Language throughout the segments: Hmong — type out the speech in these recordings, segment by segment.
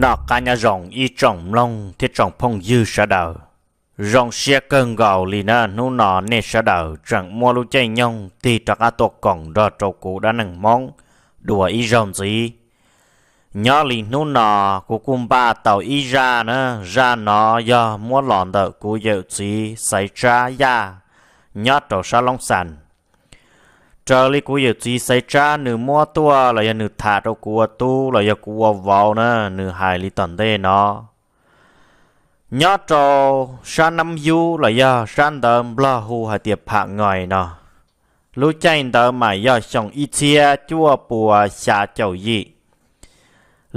Noj qab nyob zoo ib tsoom mloog thiab tsoom phooj ywg sawv daws. Zoo siab kawg nkaus li na, hnub no nej sawv daws tseem muab lub caij nyoog tig rov qab tuaj koom nrog rau kuv dab neeg Hmoob dua ib zaug ntxiv. Nyob li hnub no kuv kuj npaj tau ib zaj na, zaj no yog muab los ntawm kuv yawm txiv Xaiv Tsab Yaj nyob rau sab Loob Xas. Raws li kuv yawm txiv Xaiv Tsab nws muab tuaj los yog nws tham rau kuv ua tub los yog kuv ua vauv na, nws hais li tom ntej no. Nyob rau sab Nab Yub los yog sab ntawd Nplog hu hais tias Pham Ngois no, lub caij ntawd mas yog xyoo ib txhiab cuaj puas xya caum yim.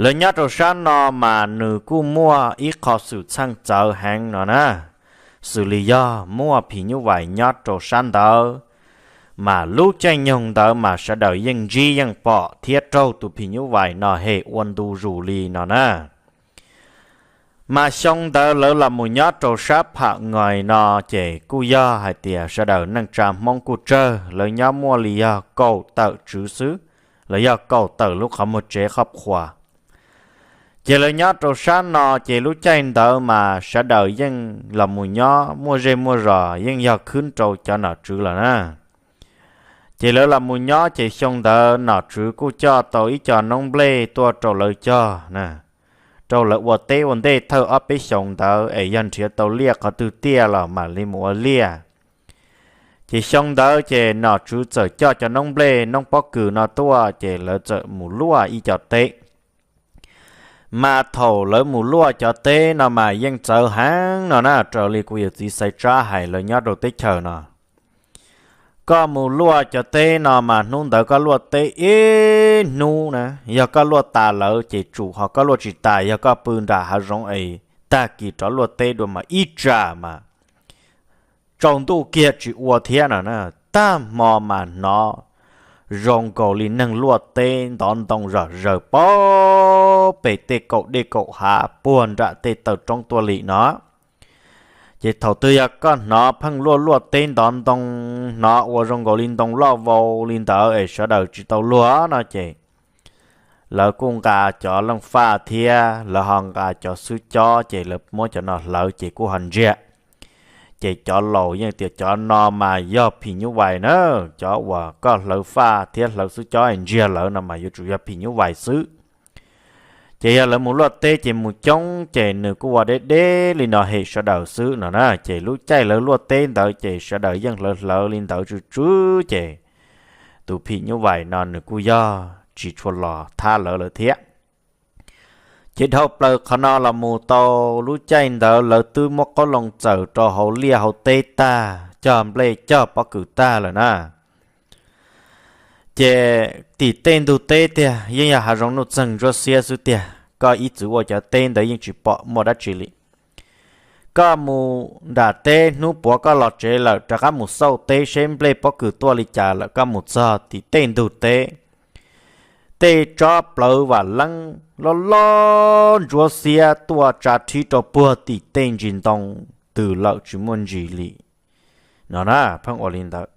Lawv nyob rau sab no mas nws kuj muaj ib qho xwm txheej txawv heev no na, xws li yog muaj phim nyuj vais nyob rau sab ntawd, mas lub caij nyoog ntawd mas sawv daws yeej ntsib yeej pom thiab raug tus phim nyuj vais no hem ua ntu zus li no na. Mas xyoo ntawd lawv los mus nyob rau sab Pham Ngois no ces kuj yog hais tias sawv daws neej tsa Hmoob kuj tsawg, lawv nyob muaj li yog kaum tawm tswv xwb, los yog kaum tawm lub qhov muag tsev qhoj qhua. Ces lawv nyob rau sab no ces lub caij ntawd mas sawv daws yeej los mus nyob muaj zej muaj zos yeej yog khwb rau cov nom tswv lawm na. Ces lawv los mus nyob ces xyoo ntawd nom tswv kuj coj tau ib co noob nplej tuaj rau lawv cog na, rau lawv ua teb ua ntej thawj ob peb xyoos ntawd es yog nrhiav tau liaj qhov twg tiaj los mam li mus ua liaj. Ces xyoo ntawd ces nom tswv txawm coj cov noob nplej noob pob kws no tuaj ces lawv txawm mus luaj ib co teb. Mas thaum lawv mus luaj cov teb no mas yeej txawv heev no na, raws li kuv yawm txiv Xaiv Tsab hais lawv nyob rau teb chaws no. Koj mus luaj cov teb no mas hnub ntawd koj luaj teb ib hnub na, yog koj luaj tas lawm ces tsum, ho koj luaj tsis tas yog koj pw nram hav zoov es tag kis rov luaj teb dua mas ib tsam mas tsaus ntuj kiag tsis ua thiab no na. Tag hmo mas hnov zoo nkaus li neeg luaj teb ntov ntoo zom zaws pem tej kaum dej kaum hav puag nram tej taw roob tuaj li no. Ces thaum twg yog koj hnov pheej luaj luaj teb ntov ntoo, hnov ua zoo nkaus li ntoo loj vau li ntawd es sawv daws tsis tau luag no ces lawv kuj nqa cov leej faj thiab lawv ho nqa cov xwb cob ces lawv muab cov no hlawv ces kuj ho ntsiag. Ces cov laus yeej tias cov no mas yog phim nyuj vais na, cov uas koj hlawv faj thiab hlawv xwb cob ntsiag lawm no mas yuav tsum yog phim nyuj vais xwb. Ces yog lawv mus luaj teb ces mus coob ces nws kuj ua deb deb li no hem sawv daws xwb no na. Ces lub caij lawv luaj teb ntawd ces sawv daws yeej hlawv hlawv li ntawd tsw tsw ces tus phim nyuj vais no nws kuj yog tsis tshua los thab lawv lawm thiab. Ces dhau plaws qhov no los mus tau lub caij ntawd lawv twb muab qoob loo txawm rau hauv liaj hauv teb tag, cog nplej cog pob kws tag lawm na. Ces tim tej ntug teb tiag yeej yog hav zoov nuj txeeg ntsuab xiab xwb tiag, koj ib txwm ua cov teb ntawd yeej tsis pom muaj dab tsi li. Koj mus nram teb hnub puav koj los tsev lawm rov qab mus xauj teb seb nplej pob kws tuaj li cas lawm, koj mus txog tim tej ntug teb, tej tsob plawv vam leeb loj loj ntsuab xiab tuaj tsa rhib rau puag tim tej ntsis ntoo twg lawm tsis muaj ntsis li no na, pheej ua li ntawd.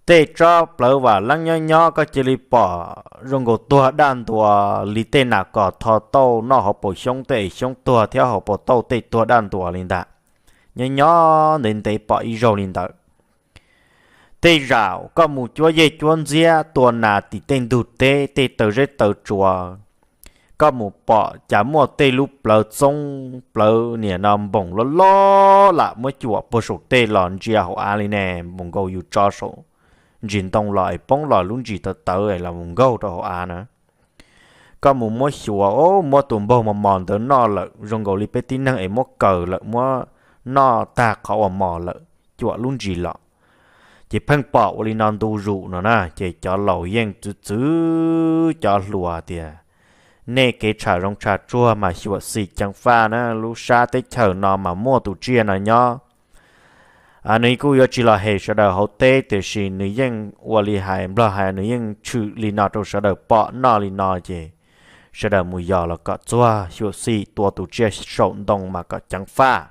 Tej tsob plawv vam leeb nyob nyob koj cia li pom zoo nkaus tuag daj ntuas li tej nas kos tho tauj noj hauv paus xyoob, tej es xyoob tuag thiab hauv paus tauj tej tuag daj ntuas li ntag. Nyob nyob ntev ntev pom ib zaug li ntawd. Tej zaum koj mus cuab yej cuab ntxiab tua nas tim tej ntug teb, tej taw zeb taw tsua, koj mus pom cas muaj tej lub plawv txoob plawv niam no npoos loj loj lam muab cuam puag saum tej los ntsia hauv av li ne, npoos nkaus yus tso saum ntsis ntoo los es poob los lub ntsis tawv tawv los mus nkaug rau hauv av na. Koj mus muab xyuas, o, muab tus npaug mos mos ntawd noj lawm, zoo nkaus li peb tib neeg es muab kaws lawm, muab noj tag qhov uas mos lawm, cuam lub ntsis los. Ces pheej pom ua li no ntu zus no na, ces cov laus yeej txwv txwv cov hluas tias, nej kev tsham zoov tsham tsuag mas xyuam xim ceev faj na, lub sab teb chaws no mas muaj tus tsiaj no nyob. Nws kuj yuav tsis los hem sawv daws hauv teb, tiam sis nws yeej ua li hais Nplog hais, nws yeej tshwm li no rau sawv daws pom noj li no, ces sawv daws mus yos los kom txuag, xyuam xim tua tus tsiaj saum ntoo mas kom ceev faj.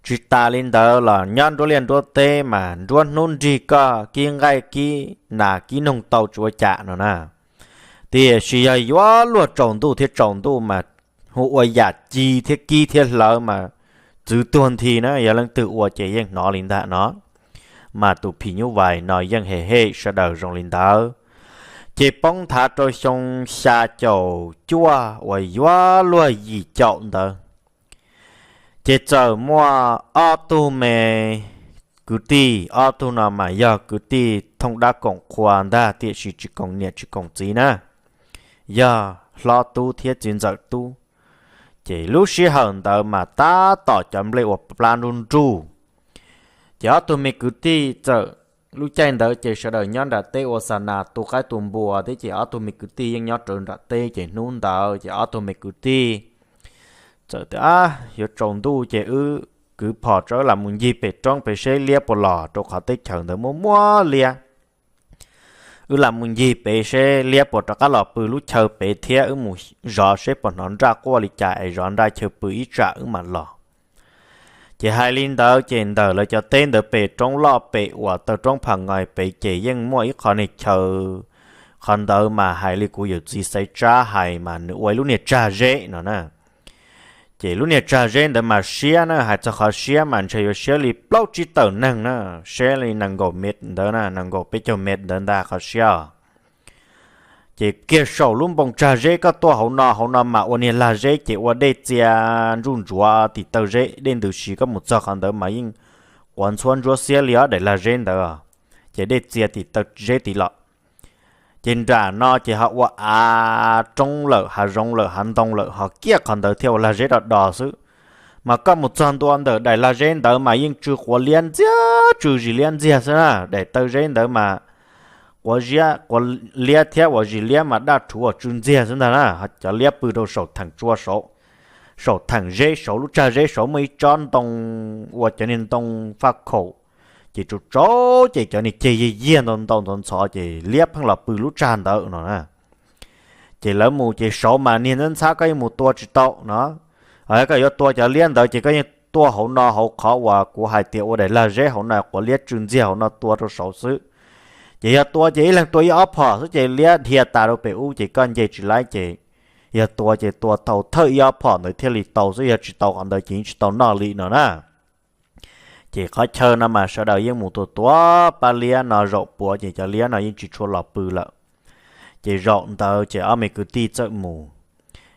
Tsis tas li ntawd los nyob nruab liaj nruab teb mas nruab hnub nrig koj kib nqaij kib nas kib noog tau tsis ua cas no na. Tiam sis yog yuav luag tsaus ntuj thiab tsaus ntuj mas hu ua yam ci thiab kib thiab hlawv mas txwv tuag nthi na, yog leej twg ua ces yeej hnov li ntag no. Mas tus phim nyuj vais no yeej hem hem sawv daws zoo li ntawd. Ces poob nthav rau xyoo xya caum cuaj uas yuav luag yim caum ntawd, ces txawm muaj ob tug me kwv tij, ob tug no mas yog kwv tij thooj dab koom qhua ntag tiam sis tsis koom niam tsis koom txiv na, yog hlob tub thiab txiv ntxawm tub. Ces lub sij hawm ntawd mas tab tom cov nplej ua plab nruj nruj. Ces ob tug me kwv tij txawm, lub caij ntawd ces sawv daws nyob nram teb ua xa nas tu qaib tu npua thiab ces ob tug me kwv tij yeej nyob rawv nram teb ces hnub ntawd ces ob tug me kwv tij txawm tias, Ab, yuav tsaus ntuj ces wb kwv phom tso wb lam mus ncig pem roob pem seb liab puas los rau qhov teb chaws ntawd muaj muaj liab. Wb lam mus ncig pem seb liab puas rov qab los pw lub chaw pem thiab wb mus zov seb puas hnov nraj quaj li cas es zov nraj chaw pw ib tsam wb mam los. Ces hais li ntawd ces ntawm lawv cov teb ntawd pem roob loj pem uas taw roob Pha Ngais pem ces yeej muaj ib qho niag chaw, qhov ntawd mas hais li kuv yawm txiv Xaiv Tsab hais mas nws ua ib lub niag tsag zeb no na. Ces lub niag tsag zeb ntawd mas siab na, hais txog qhov siab mas ntshe yuav siab li plaub tsib tawm neeg na, siab li nees nkaum mev ntawd na, nees nkaum peb caug mev ntawd ntag qhov siab os. Ces kiag saum lub npoo tsag zeb koj tuaj hauv no, hauv no mas ua niag lag zeb ces ua dej txia ntsuj ntsuav tim taw zeb, dej ntws si koj mus txog qhov ntawd mas yeej quav ntxhuab ntsuab xiab li ob daim lag zeb ntawd, ces dej txia tim taw zeb tid los. Ces nram no ces ho ua av roob lawm, hav zoov lawm, hav ntoo lawm, ho kiag qhov ntawd thiaj ua lag zeb do do xwb. Mas koj mus txog ntua ntawm daim lag zeb ntawd mas yeej tsw quav liab ntxiag, tsw zis liab ntxiag xwb na. Daim taw zeb ntawd mas quav ziab, quav liab thiab ua zis liab mas daj rhuv ua tsw ntxiag xwb ntag na. Cov liab pw rau saum theem tsua saud, saum theem zeb saud, lub tsag zeb saud muaj ib tsob ntoo, ua cov niag ntoo faj khaum, ces tsaus tsaus ces cov niag ceg yiag yiag ntau ntau ntxhov ntxhov ces liab pheej los pw lub tsag ntawd no na. Ces lawv mus ces saud mas niag ntxhab ntxhab koj yeej mus tua tsis tau no. Koj yuav tua cov liab ntawd ces koj yeej tuaj hauv no, hauv qhov uas kuv hais tias ua daim lag zeb hauv no, quav liab tsw ntxiag hauv no tua rau saud xwb. Ces yog tua ces ib leeg tua ib ob phom xwb ces liab dhia tas rau pem ub ces koj nce tsis laib ces yog tua ces tua tau thawj ib ob phom ntawd thiaj li tau xwb, yog tsis tau qhov ntawd ces yeej tsis tau noj li no na. Ces qhov chaw no mas sawv daws yeej mus tua tua pab liab no zaum puav ces cov liab no yeej tsis tshua los pw lawm. Ces zaum ntawd ces ob me kwv tij txawm mus.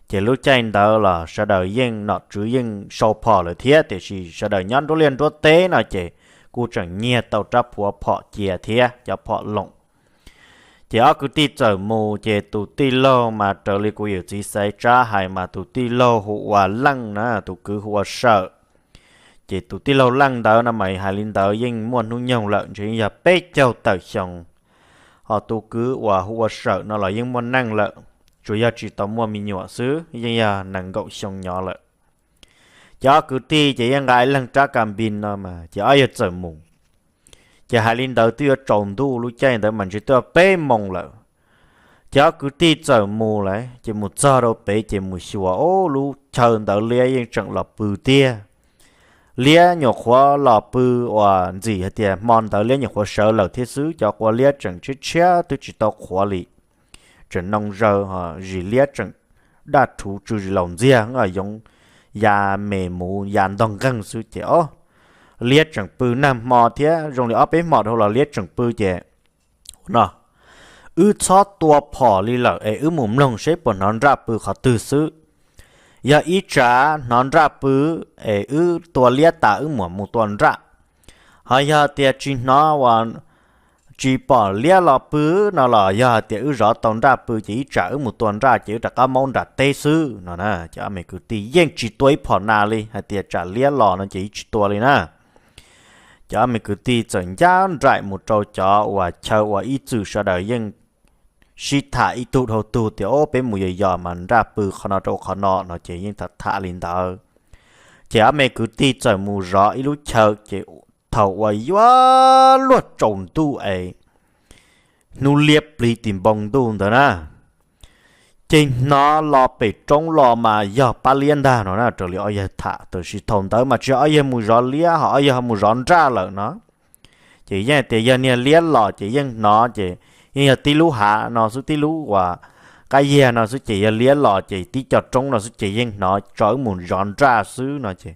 Ces lub caij ntawd los sawv daws yeej nom tswv yeej sau phom lawm thiab, tiam sis sawv daws nyob nruab liaj nruab teb no ces kuj tseem nyiag tau rab phuav phom cia thiab cov phom loom. Ces ob kwv tij txawm mus ces tus tij laug mas raws li kuv yawm txiv Xaiv Tsab hais mas tus tij laug hu ua Leej na, tus kwv hu ua Sawm. Ces tus tij laug Leej ntawd no mas hais li ntawd yeej muaj hnub nyoog lawm, ntshe yog peb caug tawm xyoo. Ho tus kwv uas hu ua Sawm no los yeej muaj neej lawm, tsuas yog tsis tau muaj me nyuam xwb, yeej yog nees nkaum xyoo nyob lawm. Ces ob kwv tij ces yeej nqa ib leeg rab kas npis no mas ces ob yawg txawm mus. Ces hais li ntawd twb yuav tsaus ntuj, lub caij ntawd mas ntshe twb peb moos lawm. Ces ob kwv tij txawm mus lawm ces mus txog rau pem ces mus xyuas, o, lub chaw ntawd liab yeej tseem los pw tiag. Liab nyuam qhuav los pw uas ntxim hais tias hmo ntawd liab nyuam qhuav sawv lawm thiab xwb, cov quav liab tseem tshiab tshiab twb tsis tau qhuav li, tseem noo zaws, zis liab tseem daj rhuv tsw zis laus ntxiag, yoov ya me mus ya ntog nqeeg xwb ces, o, liab tseem pw nag hmo thiab zoo li ob peb hmo dhau los liab tseem pw ces, ua no, wb txhob tua phom li lawm es wb mus mloog seb puas hnov nraj pw qhov twg xwb. Yog ib tsam hnov nraj pw es wb tua liab tas wb mam mus tua nraj. Ho yog tias tsis hnov uas tsis pom liab los pw no los yog hais tias wb zov tau nraj pw ces ib tsam wb mus tua nraj ces wb rov qab maub nram teb xwb no na. Ces ob me kwv tij yeej tsis tua ib phom nas li, hais tias tsam liab los no ces yeej tsis tua li na. Ces ob me kwv tij txawm ncaj nraim mus rau cov uas chaw uas ib txwm sawv daws yeej sib tham ib tug dhau tug tias, o, peb mus yos yos mas nraj pw qhov no rau qhov no no ces yeej tham tham li ntawd. Ces ob me kwv tij txawm mus zov ib lub chaw ces thaum uas yuav luag tsaus ntuj es hnub liab pliv tim npoo ntuj ntawd na, ces hnov los pem roob los mas yog pab liab ntag no na. Raws li ob yawg tham, tab sis thaum ntawd mas tsis yog ob yawg mus zov liab, ho ob yawg ho mus zov nraj lawm no. Ces yeej tias yog niag liab los ces yeej hnov, ces yeej yog tib lub hav no xwb, tib lub uas qab yiag no xwb ces yog liab los ces tib co roob no xwb ces yeej hnov tso wb mus zov nraj xwb no ces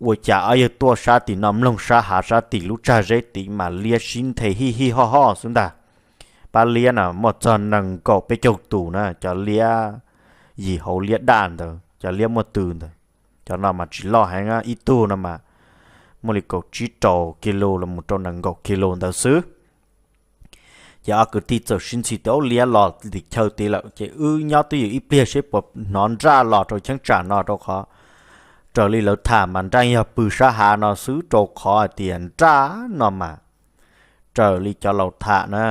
ua cas ob yawg tuaj sab tim no mloog sab hav sab tim lub tsag zeb tid mas liab sib nthe hij hij hoj hoj xwb ntag. Pab liab no muaj txog nees nkaum peb caug tus na, cov liab yim hauv liab daj ntawd, cov liab muaj tw ntawd. Cov no mas tsis loj heev, ib tug no mas muaj li kaum tsib rau kis lus los mus rau nees nkaum kis lus ntawd xwb. Ces ob kwv tij txawm sib ntxhi tias, Ub, liab los tim chaw tid lawm ces wb nyob twj ywm ib pliag seb puas hnov nraj los rau cheeb tsam no, rau qhov raws li lawv tham mas nraj yog pw sab hav no xwb, rau qhov hais tias nraj no mas raws li cov laus tham na,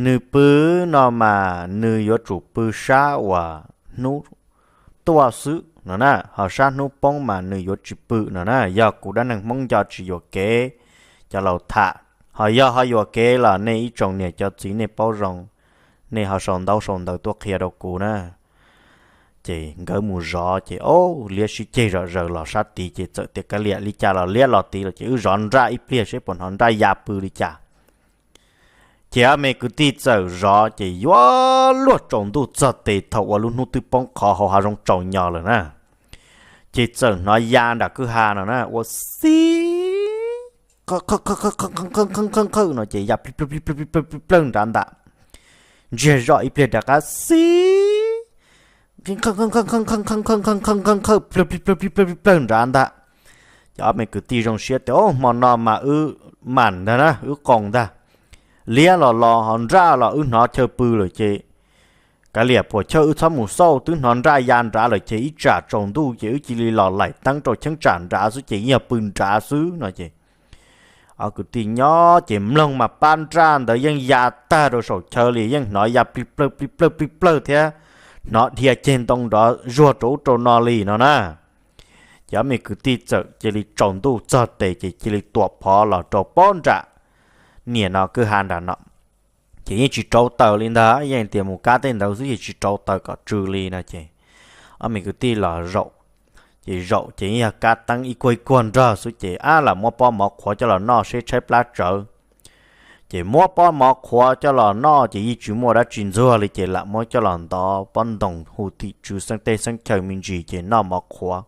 nws pw no mas nws yuav tsum pw sab uas hnub tuaj xwb no na, ho sab hnub poob mas nws yuav tsis pw no na. Yog kuv dab neeg Hmoob nco tsis yuam kev, cov laus tham. Ho yog ho yuam kev los nej ib tsoom niam cov txiv nej paub zoo, nej ho sau ntaub sau ntawv tuaj qhia rau kuv na. Ces nkawd mus zov ces, o, liab sib ceg zom zaws los sab tid ces txawm tias, Kav liam, li cas los liab los tid lawm ces wb zov nraj ib pliag seb puas hnov nraj ya pw li cas. Ces ob me kwv tij txawm zov ces yuav luag tsaus ntuj txog tes thaum uas lub hnub twb poob qho hauv hav zoov tsaus nyo lawm na. Ces txawm hnov ya nram kwj ha no na ua xib qhawj qhawj no ces ya plig plawg plig plawg plig plawg nrad ntag. Ntsiag zoj ib pliag rov qab xib qhawj qhawj plawg plig plawg plig plawg plig plawg nrad ntag. Ces ob me kwv tij zoo siab tias, O, hmo no mas wb mam ntag na, wb qoos ntag. Liab los los ho nraj los wb hnov chaw pw lawm ces kav liam puas chawj wb txhob mus xauj, twb hnov nraj ya nrad lawm ces ib tsam tsaus ntuj ces wb cia li los laim teeb rau cheeb tsam nrad xwb ces yeej yog pw nrad xwb no ces ob kwv tij nyob ces mloog mas pab nraj ntawd yeej ya tag rau saum chaw li, yeej hnov ya plig plawg plig plawg plig plawg thiab hnov dhia ceg ntoo nrov zuag rau ub rau no li no na. Ces ob me kwv tij txawm cia li tsaus ntuj txog tes ces cia li tuam phov los rau pob nram niam no kwj ha nram no. Ces yeej tsis rauv taws li ntag, yeej tias mus kab tej ntawd xwb ces tsis rauv taws kom tsw li no ces ob me kwv tij los zaum. Ces zaum ces yeej yog kab teeb ib kuag ib kuag nrog xwb ces ab lam muab pob mov qhuav coj los noj seb tshaib plab tsawv. Ces muab pob mov qhuav coj los noj ces yeej tsis muaj dab tsi ntxuag li ces lam muab coj los ntov pob ntoos hu tim tswv xeeb teb xeeb chaw me ntsis ces noj mov qhuav.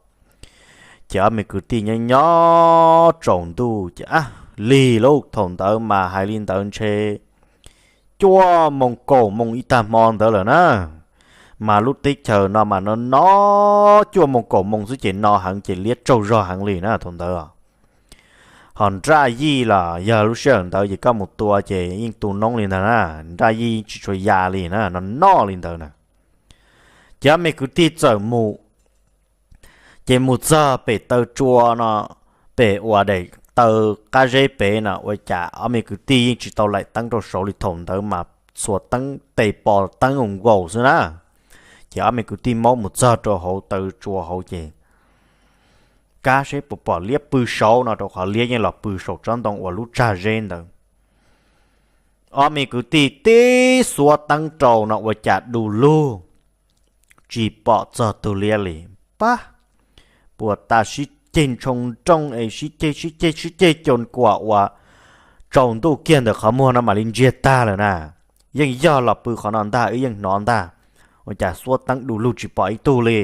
Ces ob me kwv tij nyob nyob tsaus ntuj ces ab lig lauj, thaum ntawd mas hais li ntawd ntshe cuaj moos kaum moos ib tag hmo ntawd lawm na. Mas lub teb chaws no mas no no cuaj moos kaum moos xwb ces no heev ces liab tsaug zog heev li na thaum ntawd. Ho nraj yij los yog lub sij hawm ntawd ces koj mus tua ces yeej tu noob li ntag na, nraj yij tsis tshua ya li na, no no li ntawd na. Ces ob me kwv tij txawm mus, ces mus txog pem taw tsua no, pem uas daim taw qab zeb pem no ua cas ob me kwv tij yeej tsis tau laim teeb rau saud li, thaum ntawd mas txhua teeb tes pos teeb nkaus nkaus xwb na. Ces ob me kwv tij maub mus txog rau hauv taw tsua hauv ces kab seb puas pom liab pw saud no, rau qhov liab yeej los pw saum tsob ntoo uas lub tsag zeb ntawd. Ob me kwv tij tib xuab teeb rau no ua cas du lug, tsis pom txog tus liab li. Pab, puas tas sib ceg ntshoo nrooj es sib ceg sib ceg sib ceg coo kuam uas tsaus ntuj kiag ntawm qhov muag no mam li ntsiag tag lawm na. Yeej yog los pw qhov no ntag, wb yeej hnov ntag. Ua cas xuab teeb du lug tsis pom ib tug li.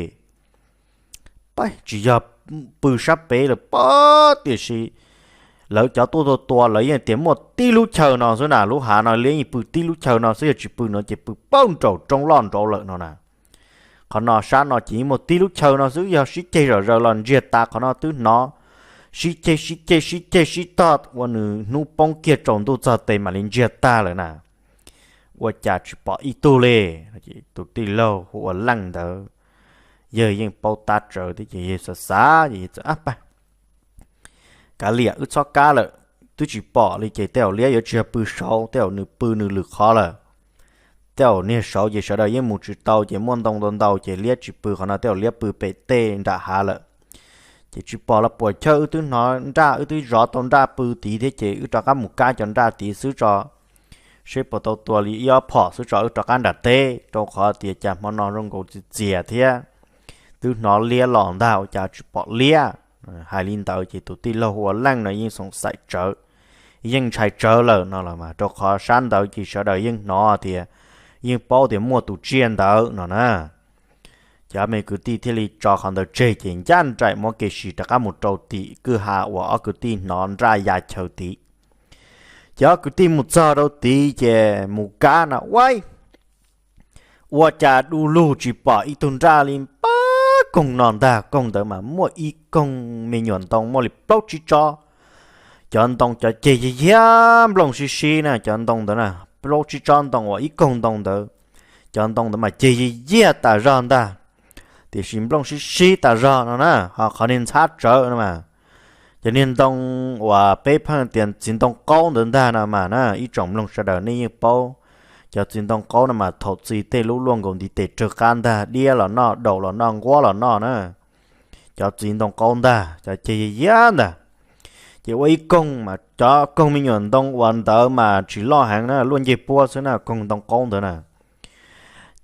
Pab, tsis yog pw sab pem lawm pab, tiam sis lawv cov tuaj tua tua lawv yeej tias muaj tib lub chaw no xwb na, lub hav no liab yeej pw tib lub chaw no xwb, yog tsis pw no ces pw paub nraum roob loj nraud lawm no na. Qhov no sab no ces yeej muaj tib lub chaw no xwb, yog sib ceg zom zaws los ntsiag tas qhov no twb hnov sib ceg sib ceg sib ceg sib tog ua nws hnub poob kiag tsaus ntuj txog tes mam li ntsiag tag lawm na. Ua cas tsis pom ib tug li. Tus tij laug hu ua Leej ntawd, yawg yeej paub tab tsawv thiab ces yawg xav xav ces yawg txawm, Ab pab, kav liam, wb txhob kab lawm, twb tsis pom li ces tej zaum liab yuav tsis yog pw saud, tej zaum nws pw nws lwm qhov lawm. Tej zaum niag saud ces sawv daws yeej mus tsis tau ces muaj ntoo ntau ntau ces liab tsis pw qhov no, tej zaum liab pw pem tej nram hav lawm. Ces tsis pom los puas chawj, wb twb hnov nraj, wb twb zov tau nraj pw tid thiab ces wb rov qab mus kab cov nraj tid xwb tso, seb puas tau tua li ib ob phom xwb tso wb rov qab nram teb, rau qhov tias cas hmo no zoo nkaus txias txias thiab twb hnov liab los ntag ua cas tsis pom liab. Hais li ntawd ces tus tij laug hu ua Leej no yeej xoom xaim tsawv, yeej ntshai tsawv lawm no los mas, rau qhov sab ntawd ces sawv daws yeej hnov tias yeej paub tias muaj tus tsiaj ntawd no na. Ces ob me kwv tij thiaj li tso qhov ntawd tseg ces ncaj nraim muab kev sim rov qab mus rau tim kwj ha uas ob kwv tij hnov nraj ya chaw tid. Ces ob kwv tij mus txog rau tid ces mus kab na, ua ua cas du lug tsis pom ib tug nraj li pab koog no ntag. Koog ntawd mas muaj ib koog me nyuam ntoo muaj li plaub tsib tsob. Cov ntoo cov ceg yig yiag nplooj sib sib na, cov ntoo ntawd na, plaub tsib tsob ntoo uas ib koog ntoo ntawd, cov ntoo ntawd mas ceg yig yiag tas zog ntag, tiam sis nplooj sib sib tas zog no na, ho qhov niag ntxhab tsawv no mas. Cov niag ntoo uas peb pheej tias txiv ntoo qaub ntawd ntag no mas na, ib tsoom mloog sawv daws nej yeej paub. Cov txiv ntoo qaub no mas thaum txi tej lub luaj nkaus ntiv tes rawg qab ntag, diab los noj, daum los noj, nquab los noj na. Cov txiv ntoo qaub ntag, cov ceg yiag yiag ntag. Ces ua ib koog mas cov koog me nyuam ntoo uas ntawd mas tsis loj heev na, luaj ncej puab xwb na, koog ntoo qaub ntawd na.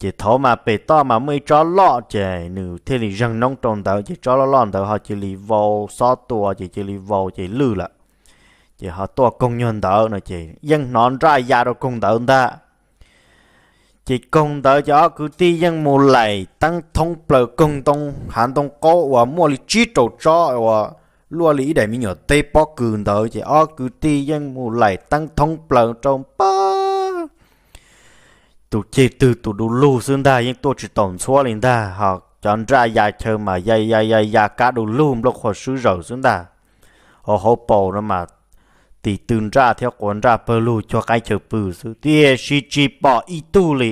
Ces thaum mas pem toj mas muaj ib tsob loj ces nws thiaj li zeeg noob rau ntawd, ces tsob loj loj ntawd ho cia li vau xob tua, ces cia li vau ces lwj lawm. Ces ho tuaj koog nyuag ntawd no ces yeej hnov nraj ya rau koog ntawd ntag. Ces koog ntawd ces ob kwv tij yeej mus laim teeb thoob plaws koog ntoo hav ntoo qaub uas muaj li tsib rau tsob uas luaj li ib daim me nyuam teb pob kws ntawd, ces ob kwv tij yeej mus laim teeb thoob plaws rau pab. Tus ceg twg tus du lug xwb ntag, yeej tuaj tsis taus ntxhuab li ntag, ho cov nraj ya chaw mas ya ya ya ya kab du lug nplooj qhuav swb zaws xwb ntag. Hauv hauv paus no mas tis tw nraj thiab quav nraj pawg lug cuag qaib chaw pw xwb, tiam sis tsis pom ib tug li.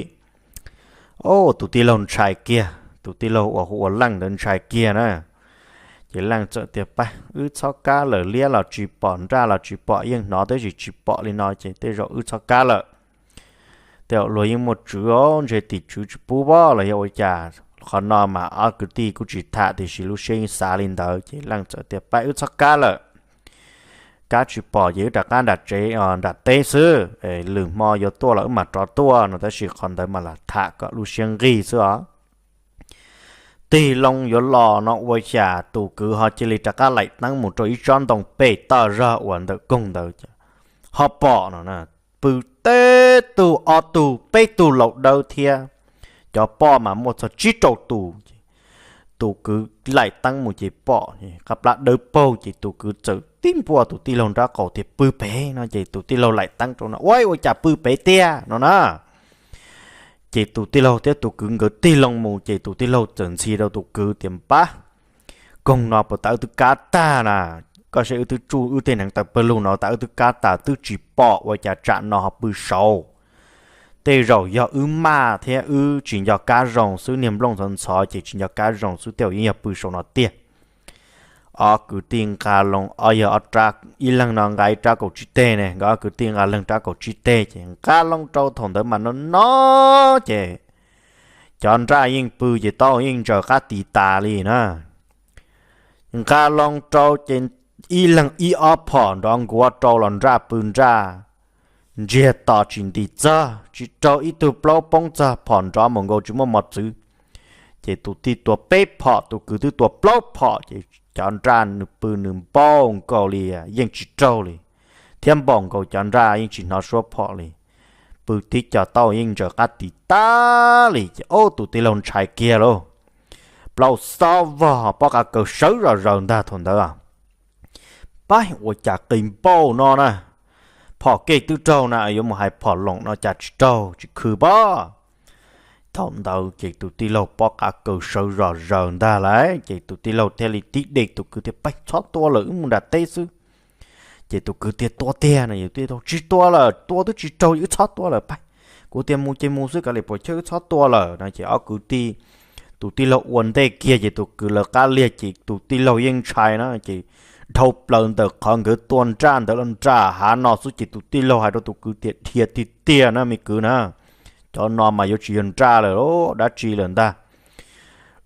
Au, tus tij laug ntshai kiag, tus tij laug uas hu ua Leej ntawd ntshai kiag na. Ces Leej txawm tias, Pab, wb txhob kab lawm, liab los tsis pom, nraj los tsis pom, yeej hnov tab sis tsis pom li no ces tej zaum wb txhob kab lawm. Tej zaum luag yeej muaj tswv os, ntshe tim tswv tsis pub pob los yog ua cas. Qhov no mas ob kwv tij kuj tsis tham, tiam sis lub siab yeej xav li ntawd. Ces Leej txawm tias, Pab, wb txhob kab lawm, kab tsis pom ces wb rov qab nram tsev, nram teb xwb, lwm hmo yuav tuaj los wb mam rov tuaj no. Tab sis qhov ntawd mas lam tham kom lub siab nqig xwb os. Tig loo yuav los no ua cas tus kwv ho cia li rov qab laim teeb mus rau ib tsob ntoo pem toj zog uas ntawm koog ntawd, ho pom no na, pw teb tug ob tug peb tug laus dawb thiab, cov poj mas muaj txog tsib rau tus. Tus kwv laim teeb mus ces pom qab plab dawb paug, ces tus kwv txawm tib npuaj tus tij laug nrab qaum tias, Pw pem no. Ces tus tij laug laim teeb rau no, Ua, ua cas pw pem tiag no na. Ces tus tij laug thiab tus kwv nkawd tig loo mus ces tus tij laug txawm ntxhi rau tus kwv tias, Pab, koog no puas tas wb twb kab tag na, koj saib wb twb tsuj wb tej hneev taw pawg lug no tas wb twb kab tas twb tsis pom, ua cas tsam no ho pw saud. Tej zaum yog wb maj thiab wb tsis nco kab zoo xwb, niag nplooj ntxhov ntxhov ces tsis nco kab zoo xwb, tej zaum yeej yog pw saum no tiag. Ob kwv tij nqa loo, o yog ob rab, ib leeg no nqa ib rab kaum tsib teg ne, nkawd ob kwv tij nqa leeg rab kaum tsib teg ces nqa loo rau thaum ntawd mas no no ces cov nraj yeej pw ces taub hau yeej ntsaws qab tis tas li na. Nqa loo rau ces ib leeg ib ob phom nrov nkuav rau los nraj pw nraj ntsiag to tsis nti txog, tsis raug ib tug plaub poob txog, phom nrov mus nkaus tsis muaj mos txwv. Ces tus tij tua peb phom, tus kwv twb tua plaub phom, ces cov nraj nws pw nws npauj nkaus li yeej tsis raug li, thiab npaum nkaus cov nraj yeej tsis hnov suab phom li. Pw tib co taub hau yeej ntsaws qab tis tas li ces ub tus tij laug ntshai kiag lauj. Plaub xob vog pob qa kaws sawv zom zaws ntag thaum ntawd. Pab, ua cas qis npauj no na, phom kej twb raug na, yuav mus hais phom loom no cas tsis raug tsis khw pob. Thaum ntawd ces tus tij laug pob qa kaws sawv zom zaws ntag lauj, ces tus tij laug thiaj li tib de tus kwv tias, Pab, txhob tua lawm, wb mus nram teb xwb. Ces tus kwv tias, Tua tiag no, tij laug, Tsis tua lawm, tua twb tsis raug, wb txhob tua lawm, pab, kuv tias mus ces mus xwb, kav liam puas chawj, wb txhob tua lawm no. Ces ob kwv tij, tus tij laug ua ntej kiag ces tus kwv lawv qab liag ces tus tij laug yeej ntshai na, ces dhau plaws ntawm qhov nkawd tua nraj ntawd los nram hav no xwb ces tus tij laug hais rau tus kwv tias, Dhia tiag tiag na me kwv na, cov no mas yuav tsis yog nraj lawm, dab tsi lawm ntag.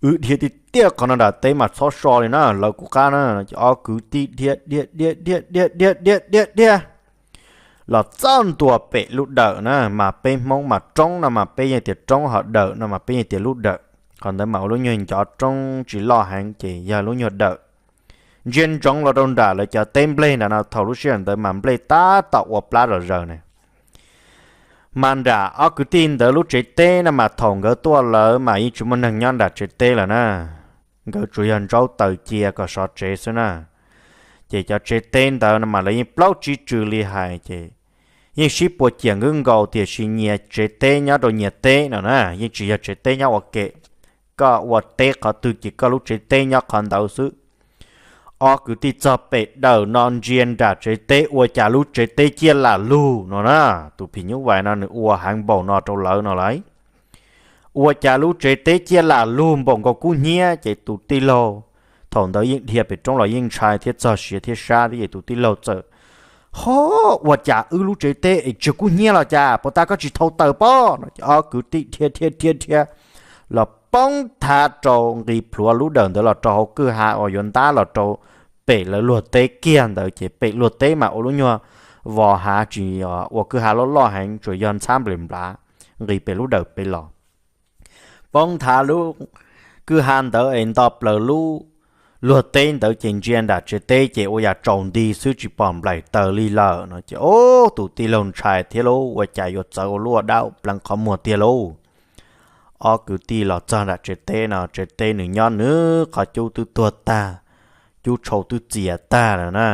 Wb dhia tiag tiag, qhov no nram teb mas txhob so li na, lawv kuv qab na. Ces ob kwv tij dhia dhia dhia dhia dhia dhia dhia dhia dhia los txog ntua pem lub dawm na, mas peb Hmoob mas roob no mas peb yeej tias roob, ho dawm no mas peb yeej tias lub dawm. Qhov ntawd mas ua lub nyuag ncov roob tsis loj heev ces yog lub nyuag dawm. Ntsia ntsoov los rau nram lawv cov teb nplej nram no, thaum lub sij hawm ntawd mas nplej tab tom ua plab zom zaws ne. Mas nram ob kwv tij ntawd lub tsev teb no mas thaum nkawd tuaj lawm mas yeej tsis muaj neeg nyob nram tsev teb lawm na. Nkawd tsuas yog ntsaub taws cia kom sov tsev xwb na. Ces cov tsev teb ntawd no mas lawv yeej plaub tsib tsw li hais ces yeej sib puas ciam nkaus tiam sis nyias tsev teb nyob rau nyias teb no na, yeej tsis yog tsev teb nyob ua ke. Koj ua teb qhov twg ces koj lub tsev teb nyob qhov ntawd xwb. Ob kwv tij txog pem dawm no ntsia nram tsev teb ua cas lub tsev teb ciaj lam lug no na. Tus phim nyuj vais no nws ua heev npaum no rau lawv no lauj. Ua cas lub tsev teb ciaj lam lug npaum nkaus kub hnyiab ces tus tij laug thaum ntawd yeej dhia pem roob los yeej ntshai thiab txog siav thiab sab thiab ces tus tij laug txawm, Ho, ua cas wb lub tsev teb es tsis kub hnyiab los cas, puas tas koj tsis thau taws pob? No ces ob kwv tij dhia dhia dhia dhia los poob thav rau nqis plhuav lub dawm ntawd los rau hauv kwj ha uas yuav ntab los rau pem lawv luag teb kiag ntawd ces pem luag teb mas ua lub nyuag vos hav tsis ua kwj ha loj loj heev tsuas yog ntxhab nples nplav nqis pem lub dawm pem los. Poob thav lub kwj ha ntawd es nto plaws lub luag teb ntawd ces ntsia nram tsev teb ces ua yam tsaus nti xwb tsis pom nplaim taws li lawm no ces ub tus tij laug ntshai thiab lauj, ua cas yuav txawv ua luaj dab pleev qhov muag tiag lauj. Ob kwv tij los txog nram tsev teb no tsev teb nws nyob nws qhov cub twb tuag tag, cub tshau twb txias tag lawm na.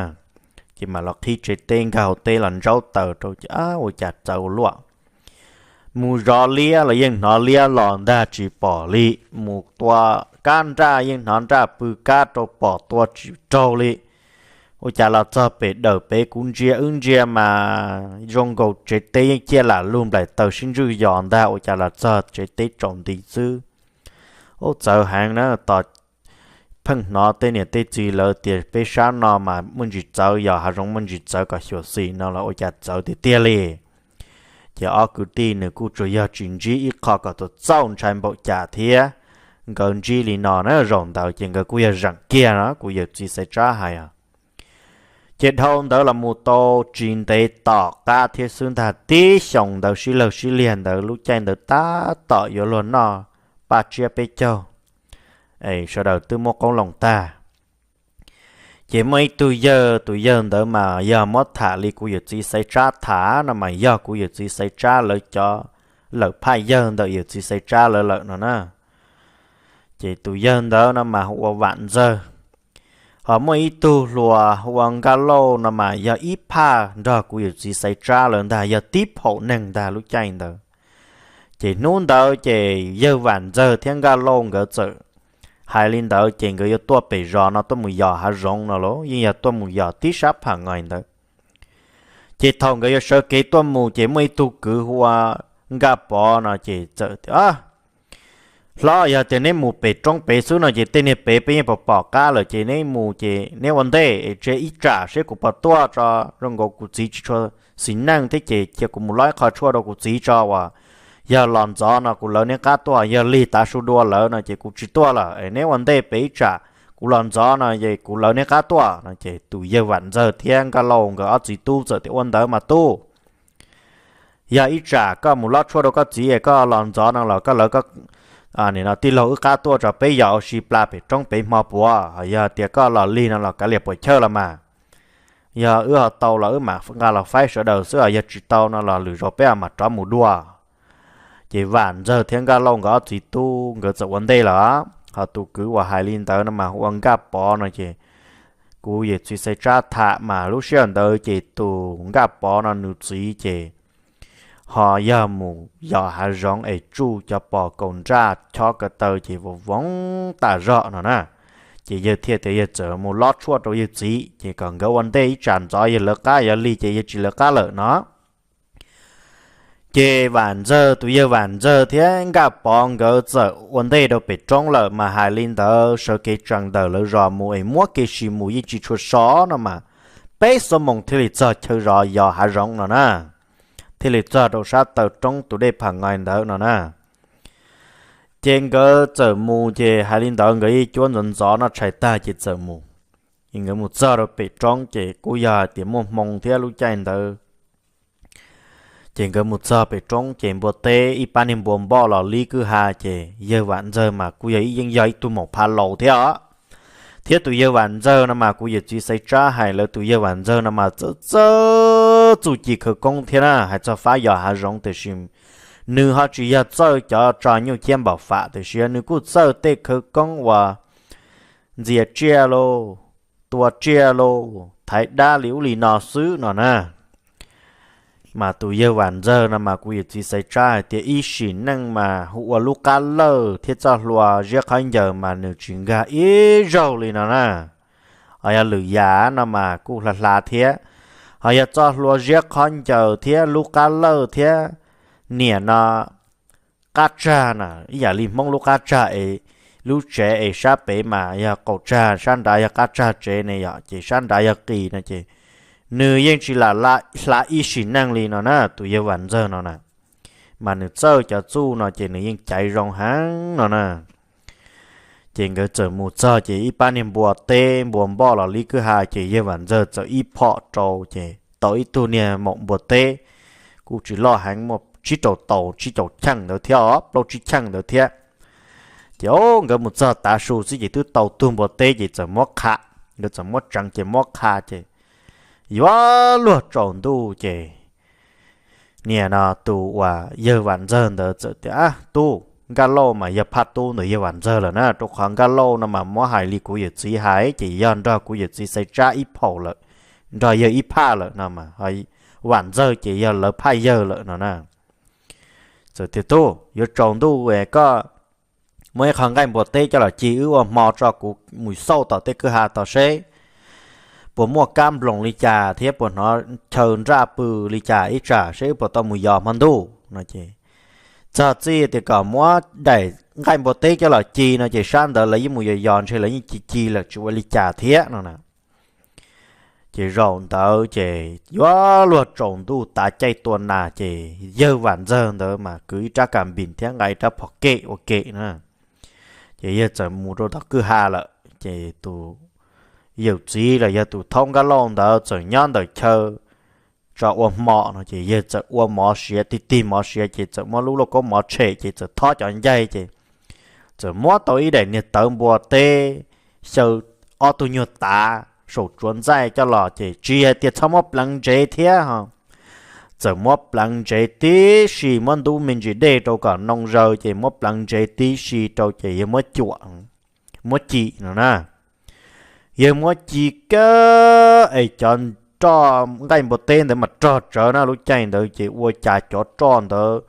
Ces mam los qhib tsev teb nkag hauv teb los ntsaub taws rau ces ua cas txawv ua luaj. Mus zov liab los yeej hnov liab los ntag tsis pom li, mus tua kab nraj yeej hnov nraj pw kab rau pom tua tsis raug li. Ua cas los txog pem dawm pem kuv ntsia wb ntsia mas zoo nkaus tsev teb yeej ciaj lam lug nplaim taws sib ntswj yos ntag, ua cas los txog tsev teb tsaus nti xwb. Ub txawv heev na, tos pheej hnov tej niam tej txiv lawv tias peb sab no mas muaj ntsis txawv, yos hav zoov muaj ntsis txawv kom xyuam xim no los ua cas txawv tiag tiag li. Ces ob kwv tij nws kuj tsuas yog tsis ntsib ib qho kom txaus txaus ntshai npaum cas thiab, nkawd ntsib li no na zaum ntawd ces nkawd kuj yog zeem kiag no kuv yawm txiv Xaiv Tsab hais os. Ces dhau ntawd los mus tau tsis ntev tom qab thiab xwb ntag, tib xyoos ntawd sib lawg sib liag ntawd lub caij ntawd tab tom yuav luag noj paj tsiab peb caug, es sawv daws twb muab qoob loo tag. Ces muaj ib tug yawg, tus yawg ntawd mas yog muab tham li kuv yawm txiv Xaiv Tsab tham no mas yog kuv yawm txiv Xaiv Tsab lawv cov lawm phaj yawg ntawm yawm txiv Xaiv Tsab lawv lawm no na. Ces tus yawg ntawd no mas hu ua Vam Ntxawg. Ho muaj ib tug hluas hu ua Nkaj Lauj no mas yog ib phaj nrog kuv yawm txiv Xaiv Tsab lawv ntag, yog tib phaum neeg ntag lub caij ntawd. Ces hnub ntawd ces yawg Vam Ntxawg thiab Nkaj Lauj nkawd txawm hais li ntawd ces nkawd yuav tuaj pem zos no tuaj mus yos hav zoov no los yeej yog tuaj mus yos tib sab Pham Ngais ntawd. Ces thaum nkawd yuav sawv kev tuaj mus ces muaj ib tug kwv hu ua Nkaj Pov no ces txawm tias, Hlob, yog tias neb mus pem roob pem xwb no ces tej niag pem peb yeej pom pom qab lawm ces neb mus ces neb ua ntej es tseg ib tsam seb kuv puas tuaj tso, zoo nkaus kuv txiv tsis tshua xis neej thiab ces cia kuv mus lob ib qho tshuaj rau kuv txiv tso uas yog los ntxov no kuv lawv neb qab tuaj, yog lig tav su dua lawm no ces kuv tsis tuaj lawm es neb ua ntej pem ib tsam, kuv los ntxov no es kuv lawv neb qab tuaj no ces tus yawg Vam Ntxawg thiab Nkaj Lauj nkawd ob txiv tub txawm tias, Ua ntawd mas tub, yog ib tsam koj mus lob tshuaj rau koj txiv es koj los ntxov no los koj lawv koj tij laug wb qab tuaj tso peb yos ua si pla pem roob pem hmo puav, yog tias koj los lig no los kav liam puam chawj los mas. Yog wb ho tau los wb mam nqa los faib sawv daws xwb, yog tsis tau no los lwm zaus peb mam rov mus dua. Ces Vam Ntxawg thiab Nkaj Lauj nkawd ob txiv tub nkawd txawm ua ntej lawm. Ho tus kwv uas hais li ntawd no mas hu ua Nkaj Pov no ces kuv yawm txiv Xaiv Tsab tham mas lub sij hawm ntawd ces tus Nkaj Pov no nws txiv ces ho yog mus yos hav zoov es tsuj cov pos kaus nraj chob ko taw ces voov voov tas zog no na. Ces yawg thiaj tias yawg txawm mus lob tshuaj rau yawg txiv ces kom nkawd ua ntej ib tsam ntxov yawg lawv qab, yog lig ces yawg tsis lawv qab lawm no. Ces Vam Ntxawg, tus yawg Vam Ntxawg thiab Nkaj Pov nkawd txawm ua ntej rau pem roob lawm mas hais li ntawd sawv kev tsees ntawm lawv zos mus es muab kev sis mus yeej tsis tshua so no mas peb xuab moos thiaj li txog chaw zos yos hav zoov no na, thiaj li txog rau sab taw roob tus dej Pham Ngais ntawd no na. Ces nkawd txawm mus ces hais li ntawd nkawd yeej cuab ntxov ntxov noj tshais tag ces txawm mus. Ces nkawd mus txog rau pem roob ces kuj yog hais tias muaj hmoo thiab lub caij ntawd. Ces nkawd mus txog pem roob ces npua teb ib pab niag npua npoj los lib kwj ha ces yawg Vam Ntxawg mas kuj yog ib, yeej yog ib tug maum pha laus thiab os. Thiab tus yawg Vam Ntxawg no mas kuv yawm txiv Xaiv Tsab hais lawv tus yawg Vam Ntxawg no mas txawj txawj txuj ci khawv koob thiab na, hais txog fab yos hav zoov tiam sis nws ho tsis yog txawj cov tso nyuj ciab npaum fam tiam sis nws kuj txawj tej khawv koob uas ntxias tsiaj lauj, tua tsiaj lauj, thaiv dab li ub li no xwb no na. Mas tus yawg Vam Ntxawg no mas kuv yawm txiv xaiv tsab hais tias ib sim neej mas hu ua lub qab lawj thiab txoj hlua ziab qhov ncaws mas nws tsis nkag ib zaug li no na. Ho yog lwm yam no mas kuj hla hla thiab, ho yog txoj hlua ziab qhov ncaws thiab lub qab lawj thiab niam no qab tsag na, ib yam li Hmoob lub qab tsag es lub tsev es sab pem mas yog qaum tsag, sab nrad yog qab tsag tsev ne yom, ces sab nrad yog qis no ces nws yeej tsis lam hla ib sim neej li no na, tus yawg Vam Ntxawg no na. Mas nws txawj cov txuj no ces nws yeej caiv zoo heev no na. Ces nkawd txawm mus txog ces ib pab niag npua teb npua npoj los li kwj ha ces yawg Vam Ntxawg txawm ib phom rau ces tau ib tug niag maum npua teb, kuj tsis loj heev, muaj tsib rau tau tsib caug cheej ntawd thiab os, plaub tsib cheej ntawd thiab. Ces o nkawd mus txog tav su xwb ces twb tau tug npua teb ces txawm muab qha, nkawd txawm muab tseev ces muab qha ces yuav luag tsaus ntuj ces niam no tus uas yawg Vam Ntxawg ntawd txawm tias, Ab tub, Nkaj Lauj mas yog phaj tub ntawm yawg Vam Ntxawg lawm na, rau qhov Nkaj Lauj no mas muab hais li kuv yawm txiv hais ces yog nrog kuv yawm txiv xaiv tsab ib phaum lawm, nrog yawg ib phaj lawm no mas Vam Ntxawg ces yog lawv phaj yawg lawm no na. Txawm tias, Tub, yuav tsaus ntuj es koj muab ib qho nqaij npua teb coj los ci wb ua hmo tso, kuv mus xauj tom tej kwj ha tod seb puas muaj kab nploos li cas thiab puas hnov chaw nraj pw li cas ib tsam seb wb puas tau mus yos hmo ntuj no ces txog txij tias kom muab daim nqaij npua teb coj los ci no ces sab ntawd lawv yeej mus yos yos ntshe lawv yeej ci ci lawm tsis ua li cas thiab no na. Ces zaum ntawd ces yuav luag tsaus ntuj tav caij tua nas ces yawg Vam Ntxawg ntawd mas kwv ib rab kas npis thiab nqa ib rab phom kem ua ke na. Ces yawg txawm mus rau tom kwj ha lawm ces tus yawm txiv los yog tus thaub Nkaj Lauj ntawd txawm nyob ntawm chaw tso ua hmo no ces yawg txawm ua mov siav, tig tig mov siav ces txawm muab lub lauj kaub mov tshem ces txawm thob cov ncaig ces txawm muab tau ib daim niag tawv npua teb xyaw ob tug nyuag tav saum tsuav ntxaij coj los ces tsis hais tias txhob muab pleev ntsev thiab ho, txawm muab pleev ntsev tib si, muab ntub me ntsis dej rau kom noo zaws ces muab pleev ntsev tib si rau ces yawg muab cuam, muab cim no na. Yawg muab ci kawg es cov roj nqaij npua teb ntawd mas rog tsawv na, lub caij ntawd ces ua cas cov roj ntawd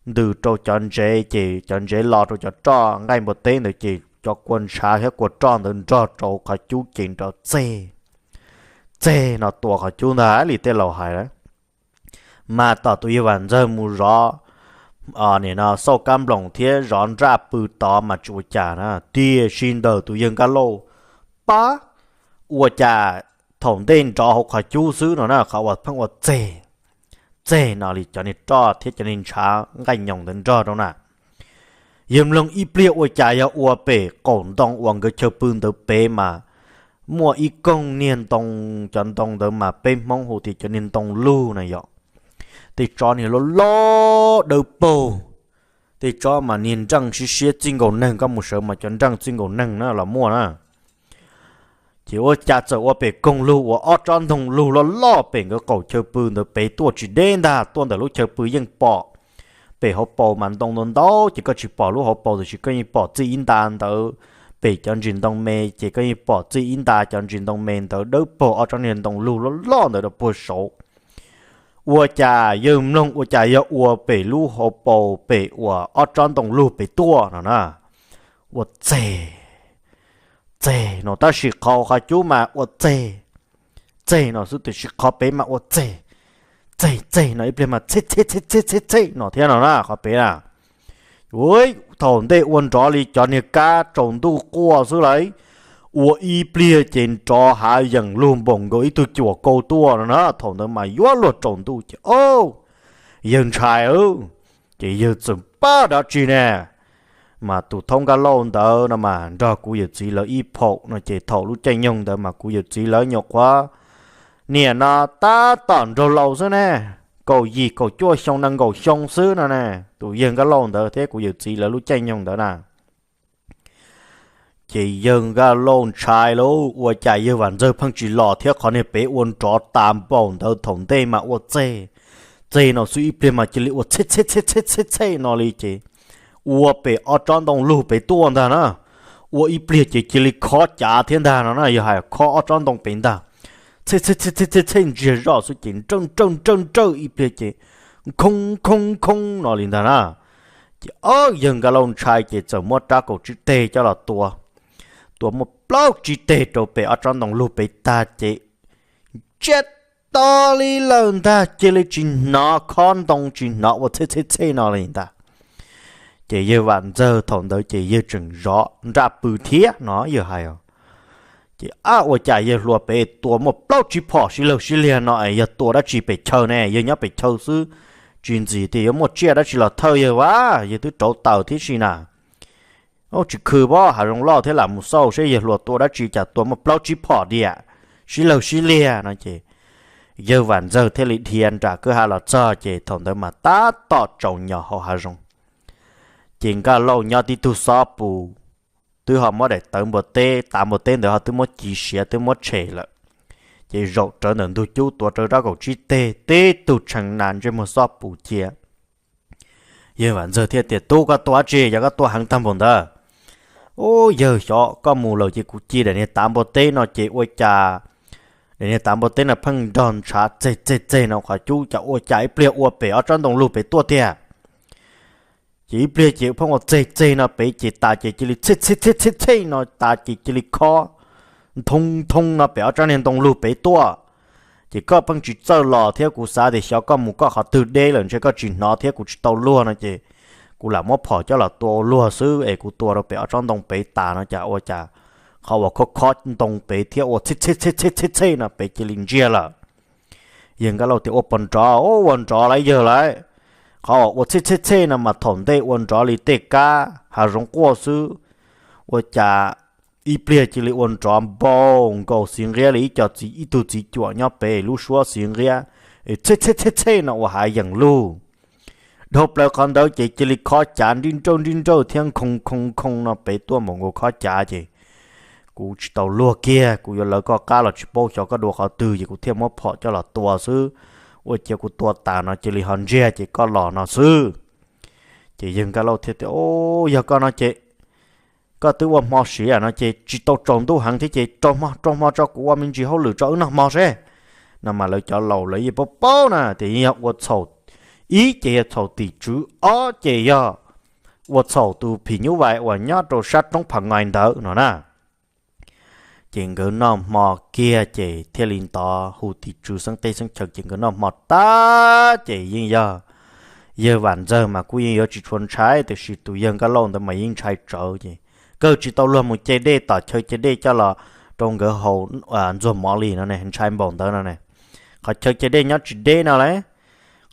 ntws rau cov ntsev ces cov ntsev los rau cov roj nqaij npua teb ntawd ces cov kua ntshav thiab kua roj ntawd nrog rau qhov cub ces nrov txeg, txeg no tua qhov cub ntag li tej laus hais lawm. Mas tom tus yawg Vam Ntxawg mus zov, nim no xauj kab nploos thiab zov nraj pw tod mas tsis ua cas na, tiam sis ntawm tus yawg Nkaj Lauj pab, ua cas thaum ntej nrov hauv qhov cub xwb no na, qhov uas pheej ua txeg, txeg no li cov niag roj thiab cov niag ntshav nqaij nyoos ntawd nrog rau na. Yawg mloog ib pliag ua cas yog ua pem qaum ntoo uas nkawd chaw pw ntawd pem mas muaj ib koog niag ntoo, cov ntoo ntawd mas peb Hmoob hu tias cov niag ntoo lug na yom. Tej tsob niag loj loj dawb paug, tej tsob mas niag nreej siab siab txij nkaus neeg, koj mus sawv mas cov nreej txij nkaus neeg na los muaj na. Ces ua cas txawm ua pem koog lug uas ob tsob ntoo lug loj loj pem nkawd qaum chaw pw ntawd pem tuaj tsis deb ntag, tuaj ntawm lub chaw pw yeej pom. Pem hauv paus mas ntoo ntau ntau ces koj tsis pom lub hauv paus tiam sis koj yeej pom txij ib nta ntawd. Pem cov ntsis ntoo me ces koj yeej pom txij ib nta cov ntsis ntoo me ntawd dawb paug ob tsob niag ntoo lug loj loj ntawd rau puag saud. Ua cas yawg mloog ua cas yog ua pem lub hauv paus pem uas ob tsob ntoo lug pem tuaj no na. Ua txeg, txeg no tab sis qhov qhov cub mas ua txeg, txeg no xwb tiam sis qhov pem mas ua txeg, txeg txeg no ib pliag mas txheb txheb txheb txheb txheb no thiab no na qhov pem na. Ua thaum ntej ua nrov li cov niag kab tsaus ntuj quaj xwb lauj, ua ib pliag ces nrov hav yeem lug npaum nkaus ib tug cuam kaus tuaj no na, thaum ntawd mas yuav luag tsaus ntuj ces o, yawg ntshai, ces yawg txawm pab dab tsi ne. Mas tus thaub Nkaj Lauj ntawd no mas nrog kuv yawm txiv lawv ib phaum no ces thaum lub caij nyoog ntawd mas kuv yawm txiv lawv nyuam qhuav, niam no tab tom nraug laus xwb ne, kaum yim kaum cuaj xyoo nees nkaum xyoo xwb no ne. Tus yawg Nkaj Lauj ntawd thiab kuv yawm txiv lawv lub caij nyoog ntawd na, Ces yawg Nkaj Lauj ntshai lauj, ua cas yawg Vam Ntxawg pheej tsis los thiab qhov niag pem ua nrov tas npaum ntawd, thaum ntej mas ua txeg txeg no xwb, ib pliag mas cia li ua txhej txhej txhej txhej txhej no li ces ua pem ob tsob ntoo lug pem tuaj ntag na. Ua ib pliag ces cia li khob cav thiab ntag no na, yawg hais khob ob tsob ntoo pem ntag, txhej txhej txhej txhej txhej ntsiag zoj xwb ces nrawj nrawj nrawj nrawj ib pliag ces khoo khoo khoo no li ntag na. Ces ob yawg Nkaj Lauj ntshai ces txawm muab rab kaum tsib teg coj los tua, tua muaj plaub tsib teg rau pem ob tsob ntoo lug pem tag ces ntsiag to li lawm ntag, cia li tsis hnov khob ntoo tsis hnov ua txhej txhej txhej no li ntag. Ces yawg Vam Ntxawg thaum ntawd ces yawg tseem zov nraj pw thiab no yawg hais os. Ces ab ua cas yawg hluas pem tua muaj plaub tsib phom sib laug sib liag no es yog tua dab tsi pem chaw ne, yawg nyob pem chaw xwb, tsis ntxim tias yuav muaj tsiaj dab tsi los thawj yawg vas, yawg twb rauv taws thiab si na. Tsis khw pob hav zoov loj thiab lam mus xauj seb yawg hluas tua dab tsi cas tua muaj plaub tsib phom diam sib laug sib liag no ces yawg Vam Ntxawg thiaj li dhia nram kwj ha los txog ces thaum ntawd mas tab tom tsaus nyos hauv hav zoov. Ces Nkaj Lauj nyob tib tug xob pus, twb ho muab daim tawv npua teb, tav npua teb ntawd ho twb muab ci siav twb muab tshem lawm. Ces zaum rawv ntawm ntug cub tuav rawv rab kaum tsib teg, tib tug tshee na ntsej muag xob pus cia. Yawg Vam Ntxawg thiaj tias, Tub, koj tua dab tsi, yog koj tua heev tag npaum ntawd? Ub, yawg, xyov koj mus lawm ces kuv ci daim niag tav npua teb no ces ua cas daim niag tav npua teb no pheej nrog ntshav txeg txeg txeg no qhov cub, cas ua cas ib pliag ua pem ob tsob ntoo lug pem tuaj tiag. Ces ib pliag ces pheej ua txeg txeg no pem ces tas ces cia li txhej txhej txhej txhej no tas ces cia li khob nthoo nthoo no pem ob tsob niag ntoo lug pem tuaj. Ces koj pheej tsis txawj los thiab, kuv xav tias xyov koj mus koj qhov twg deb lawm ntshe koj tsis hnov thiab kuv tsis tau luag no ces kuv lam muab phom coj los tua ua luag xwb es kuv tua rau pem ob tsob ntoo pem tas no cas ua cas qhov uas khob khob ntoo pem thiab ua txhej txhej txhej txhej txhej no pem cia li ntsiag lawm. Yawg Nkaj Lauj tias, Ua puas nrov? Ua nrov lauj yawg lauj. Qhov uas ua txhej txhej txhej no mas thaum ntej ua nrov li tej kab hav zoov quaj xwb, ua cas ib pliag cia li ua nrov npau nkaus xiv nqiab li ib co txiv, ib tug txiv cuam nyob pem lub suab xiv nqiab, txhej txhej txhej txhej no ua hav yeem lug. Dhau plaws qhov ntawd ces cia li khob cav nrij nrawj nrij nrawj thiab nkhoo nkhoo nkhoo no pem tuaj npaum nkaus khob cav ces kuv tsis tau luag kiag, kuv yuav lawv koj qab los tsis paub xyov koj dua qhov twg ces kuv thiaj muab phom coj los tua xwb. Ua ciav kuv tua tas no cia li ho ntsiag ces koj los no xwb. Ces yawg Nkaj Lauj thiaj tias, Yog koj no ces koj twb ua hmo siav no ces tsis tau tsaus ntuj heev thiab ces rau hmo rau hmo tso, kuv ua me ntsis hauj lwm tso wb noj hmo seb. No mas lawv cov laus lawv yeej paub paub na tias yeej yog ua txhaum, ib ces yog txhaum tim tswv, ob ces yog ua txhaum tus phim nyuj vais uas nyob rau sab roob Pham Ngais ntawd no na. Ces nkawd noj hmo kiag ces thiaj li ntov hu tim tswv xeeb teb xeeb chaw ces nkawd noj hmo tag ces yeej yog yawg Vam Ntxawg mas kuj yeej yuav tsis tshua ntshai, tiam sis tus yawg Nkaj Lauj ntawd mas yeej ntshai tsawv ces kawg tsis tau luag mus ce dej tom chaw ce dej coj los rau nkawd haus ntxuag mov li no ne, ntshai npaum ntawd no ne. Qhov chaw ce dej nyob tsis deb no lauj.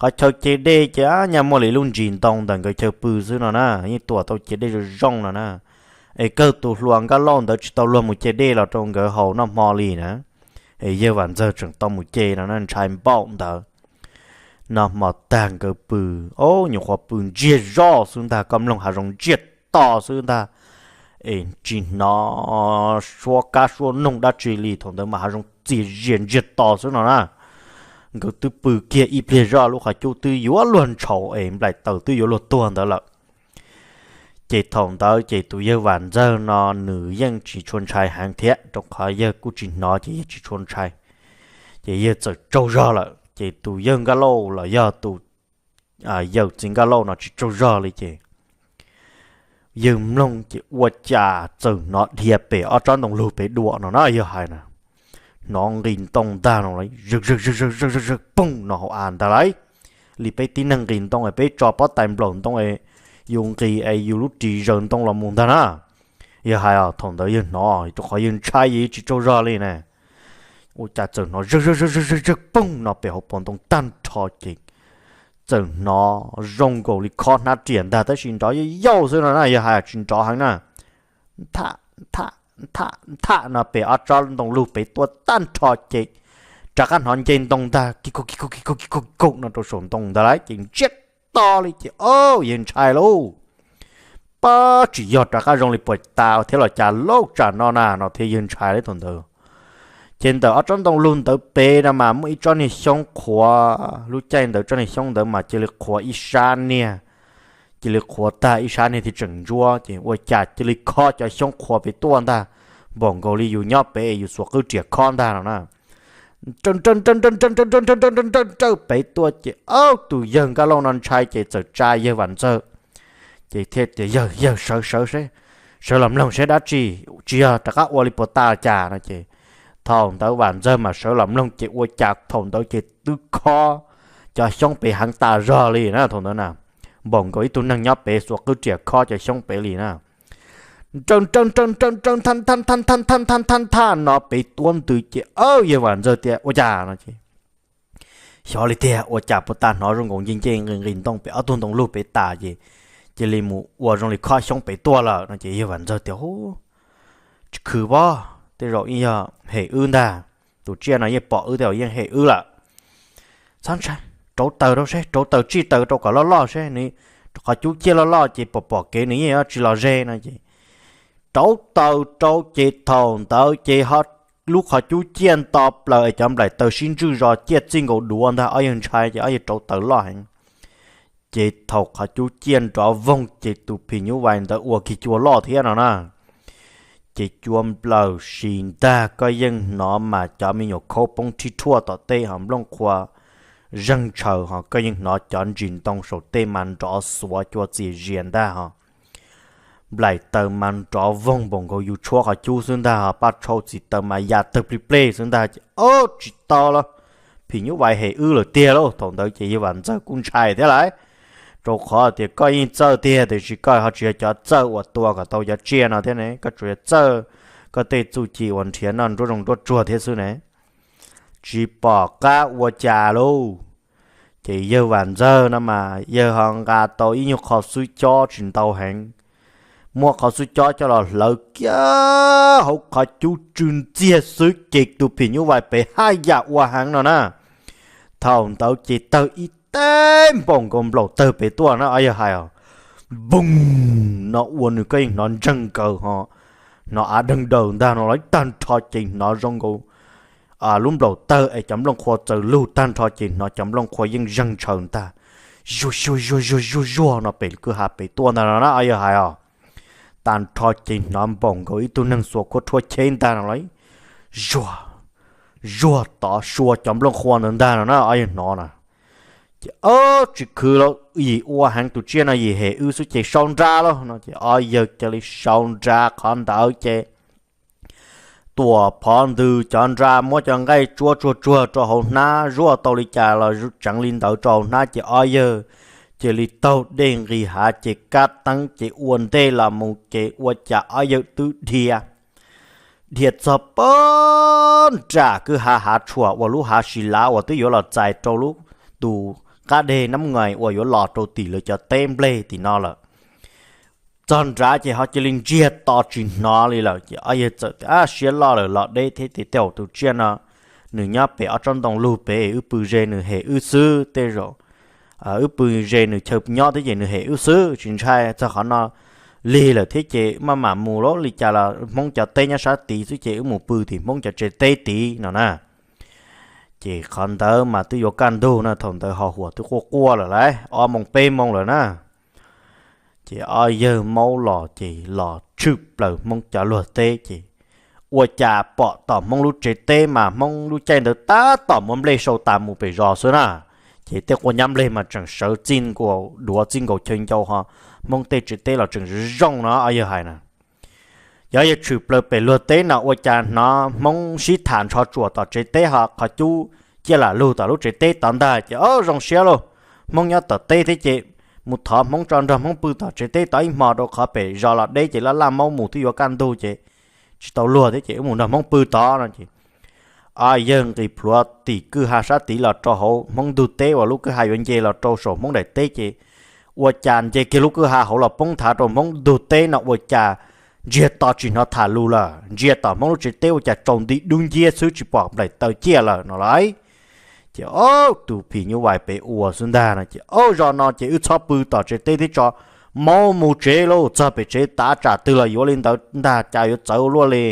Qhov chaw ce dej ces nyaj muaj li lub ntsis ntoo ntawm nkawd chaw pw xwb no na, yeej tuam tau ce dej zoo zoo no na. Es kawg tus hluas Nkaj Lauj ntawd tsis tau luag mus ce dej los rau nkawd haus noj hmo li na. Es yawg Vam Ntxawg tseem tau mus ce no na, ntshai npaum ntawd. Noj hmo tag nkawd pw, o, nyuam qhuav pw ntsiag zoj xwb ntag, koj mloog hav zoov ntsiag to xwb ntag. Es tsis hnov suab kab suab noog dab tsi li, thaum ntawd mas hav zoov txias zias ntsiag to xwb no na. Nkawd twb pw kiag ib pliag zoj lub qhov cub twb yuav luag ntshaus es nplaim taws twb yuav luag tuag ntawd lawm. Ces thaum ntawd ces tus yawg Vam Ntxawg no nws yeej tsis tshua ntshai heev thiab, rau qhov yawg kuj tsis hnov ces yawg tsis tshua ntshai. Ces yawg txawm tsaug zog lawm, ces tus yawg Nkaj Lauj los yog tus yawm txiv Nkaj Lauj no tsis tsaug zog li ces yawg mloog ces ua cas txawm hnov dhia pem ob tsob ntoo lug pem dua no na, yawg hais na. Hnov nqis ntoo ntag no, zag zag zag zag zag poog no hauv av ntag lauj. Li peb tib neeg nqis ntoo es peb tso pob tais nplaum ntoo es yus nqis es yus lub ris zaws ntoo los mus ntag na. Yawg hais os, thaum ntawd yawg hnov rau qhov yawg ntshai yeej tsis tsaug zog li na. Ua cas txawm hnov zag zag zag zag zag poog no pem hauv paus ntoo tag nrho ces txawm hnov zoo nkaus li khob hnab riam ntag, tab sis nrov yauj yauj xwb no na, yawg hais tsis nrov heev na. Ntham ntham ntham ntham no pem ob tsob ntoo lug pem tuaj tag nrho ces rov qab hnov nce ntoo ntag, ki ku ki ku ki ku ki ku ki ku no rau saum ntoo ntag lauj, ces ntsiag to li ces o, yawg ntshai lauj. pab tsis yog rov qab zoo li puag ta thiab los cas lauj, tsam no na no thiab yawg ntshai li thaum ntawd. Ces ntawm ob tsob ntoo lug ntawd pem no mas muaj ib tsob niag xyoob qhuav, lub caij ntawd tsob niag xyoob ntawd mas cia li qhuav ib sab niag, cia li qhuav tag ib sab niag thiaj tseem ntsuab, ces ua cas cia li khob cov xyoob qhuav pem tuaj ntag, npaum nkaus li yus nyob pem yus xuas qwb riam khob ntag no na. Nrawj nrawj nrawj nrawj nrawj nrawj nrawj nrawj nrawj nrawj pem tuaj ces ob tus yawg Nkaj Lauj no ntshai ces txawm tsa yawg Vam Ntxawg. Ces thiaj tias, Yawg, yawg sawv sawv seb, sawv los mloog seb dab tsi, tsis yog rov qab ua li puag ta cas no ces thaum ntawd Vam Ntxawg mas sawv los mloog ces ua cas thaum ntawd ces twb khob cov xyoob pem heev tas zog li na thaum ntawd na, npaum nkaus ib tug neeg nyob pem xuas qwb riam khob cov xyoob pem li na. Nrawj nrawj nrawj nrawj nrawj thaj thaj thaj thaj thaj thaj thaj no pem tuaj ntws ces yawg Vam Ntxawg tias, Ua cas no ces xyov li tiag, ua cas puag ta hnov zoo nkaus nce nce nqis nqis ntoo pem ob tug ntoo lug pem tas ces cia li mus ua zoo li khob xyoob pem tuaj lawm no ces yawg Vam Ntxawg tias, Hu, tsis khwv pob, tej zaum yeej yog hem wb ntag, tus tsiaj no yeej pom wb tej zaum yeej hem wb lawm. Txhob ntshai, rauv taws rau seb, rauv taws tsij taws rau kom loj loj seb, nws qhov cub ciaj loj loj ces pom pom kev nws yeej yuav tsis los ze no ces rauv taws rau ces thaum ntawd ces ho lub qhov cub ciaj nto plaws es cov nplaim taws sib ntswj zos ciaj txij nkaus duav ntag, ob yawg ntshai ces ob yawg rauv taws loj heev. Ces thaum qhov cub ciaj nrov voog ces tus phim nyuj vais ntawd ua kiag cua loj thiab no na. Ces cua nplawm si ntag, koj yeej hnov mas cov me nyuam khaub poob rhib rhuaj tom teb ho nplooj qhua zeeg ntshaws ho koj yeej hnov cov ntsis ntoo saum tej mas nrov xuav cua txias zias ntag ho. Nplaim taws mas nrov voog npaum nkaus yus tshuab qhov cub xwb ntag ho, paj tshau txiv taws mas ya tawg plig pleg xwb ntag ces ob tsis tau los phim nyuj vais hem wb lawm tiag lauj. Thaum ntawd ces yawg Vam Ntxawg kuj ntshai thiab lawm, rau qhov tias koj yeej txawj tiag tiam sis koj ho tsis yog cov txawj uas tua kom tau cov tsiaj no thiab ne, koj tsuas yog txawj koj tej txuj ci uas nrhiav noj nruab zoov nruab tsuag thiab xwb ne. Tsis pom qab ua cas lauj. Ces yawg Vam Ntxawg no mas yawg ho nqa tau ib nyuag qho xwb cob tsis ntau heev, muab qhov xwb cob coj los hlawv kiag hauv qhov cub tsw ntxiag xwb ces tus phim nyuj vais pem haj yam ua heev no na. Thaum ntawd ces tawg ib teg npaum nkaus nplaum tawg pem tuaj na ob yawg hais os, npoog no ua nws koj yeej hnov ntseeg nkaws ho hnov av deeg daws ntag no los tag nrho ces hnov zoo nkaus lub nplaum tawg es cov nplooj qhua txawm lug tag nrho ces hnov cov nplooj qhua yeej zeeg ntshaws ntag, zuag zuag zuag zuag zuag zuag no pem kwj ha pem tuaj ntag no na ob yawg hais os. Tag nrho ces hnov npaum nkaus ib tug neeg xuas khuab rhuab cheb ntag no los zuag zuag tod sua cov nplooj qhua ntawd ntag no na ob yawg hnov na. Ces ob tsis khwv los yim ua heev, tus tsiaj no yim hem wb xwb ces sau nra lauj no ces ob yawg cia li sau nra qhov ntawd ces tuam phov ntws cov nra muab cov nqaij tsuab tsuag tsuag rau hauv hnab, zuaj tau li cas los tseev li ntawd rau hauv hnab ces ob yawg cia li taug dej nqis hav ces kab teeb ces ua ntej los mus ces ua cas ob yawg twb dhia dhia txog pog nram kwj ha hav tshuam uas lub hav sis lav uas twb yuav los txais rau lub tus qab deg Nab Ngais uas yuav los rau tim lawv cov teb nplej tim no lawm. Txog nrad ces ho cia li ntsiag to tsis hnov li lawm ces ob yawg txawm tias, Ab, siab loj lawm los deb thiab ces tej zaum tus tsiaj no nws nyob pem ob tsob ntoo lug pem wb pw ze nws hem wb xwb, tej zaum wb pw ze nws chaw nyob thiab ces nws hem wb xwb, tsis ntshai. Txog qhov no lig lawm thiab ces maj mam mus lauj, li cas los Hmoob cov teb nyob sab tid xwb ces wb mus pw tim Hmoob cov tsev teb tid no na. Ces qhov ntawd mas twb yuav kaj ntug na, thaum ntawd ho huam twb quaj quaj lawm lauj, ob moos peb moos lawm na. Ces ob yawg maub los ces los tshwm plaws Hmoob cov luag teb ces ua cas pom tom Hmoob lub tsev teb mas Hmoob lub caij ntawd tab tom muab nplej sau tas mus pem zos xwb na. Ces tej quav nyab nplej mas tseem sawv txij nkaus duav txij nkaus chaw ncau ho Hmoob tej tsev teb los tseem zoo no ob yawg hais na. Ces ob yawg tshwm plaws pem luag teb no ua cas hnov Hmoob sib tham ntsho tsuam tom tsev teb ho qhov cub ciaj lam lug tom lub tsev teb tod ntag ces ob zoo siab lauj. Hmoob nyob tom teb thiab ces mus thov Hmoob tso nrog Hmoob pw tom tsev teb tod ib hmo rau qhov pem zos los deb ces laj laj maub mus twb yuav kaj ntug ces tsis tau luag thiab ces wb mus nrog Hmoob pw tod no ces ob yawg nqis plhuav tim kwj ha sab tid los rau hauv Hmoob ntug teb uas lub kwj ha yuav nce los rau saum Hmoob daim teb ces ua cas nce kiag lub kwj ha hauv los poob nthav rau Hmoob ntug teb no ua cas ntsiag to tsis hnov tham lus lawm. Ntsia tom Hmoob lub tsev teb ua cas tsaus nti dub nciab xwb tsis pom nplaim taws ciaj lawm no lauj. Ces ob tus phim nyuj vais pem ua xwb ntag no ces ob zos no ces wb txhob pw tom tsev teb thiab tso, Maub mus tsev lauj, txog pem tsev tav tsam twg los yuav li ntawd ntag, cas yuav txawv ua luaj li.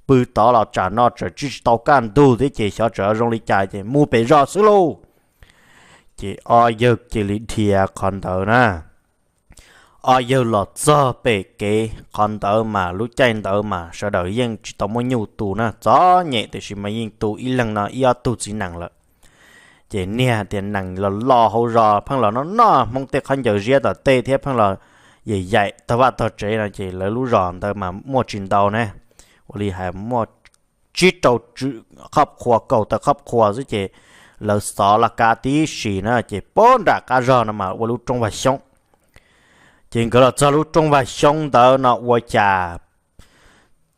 Pw tod los tsam no tsam tsis tau kaj ntug thiab ces xyov tsam zoo li cas ces mus pem zos xwb lauj. Ces ob yawg cia li dhia qhov ntawd na. Ob yawg los txog pem kev qhov ntawd mas lub caij ntawd mas sawv daws yeej tsis tau muaj nyuj tu na, txom nyem tiam sis mas yeej tu ib leeg no ib ob tug txiv nees lawm. Ces niag tias nees los los hauv zos pheej los noj noj Hmoob tej khaub ncaws ziab tom tej thiab pheej los yaim yaim tog vaj tog tsev no ces lawv lub zos ntawd mas muaj tsis ntau ne, ua li hais muaj tsib rau khoj qhua kaum tawm khoj qhua xwb ces lawv xov laj kab tib si na ces puag nram qab zog no mas ua lub rooj vag xyoob. Ces nkawd los txog lub rooj vag xyoob ntawd no ua cas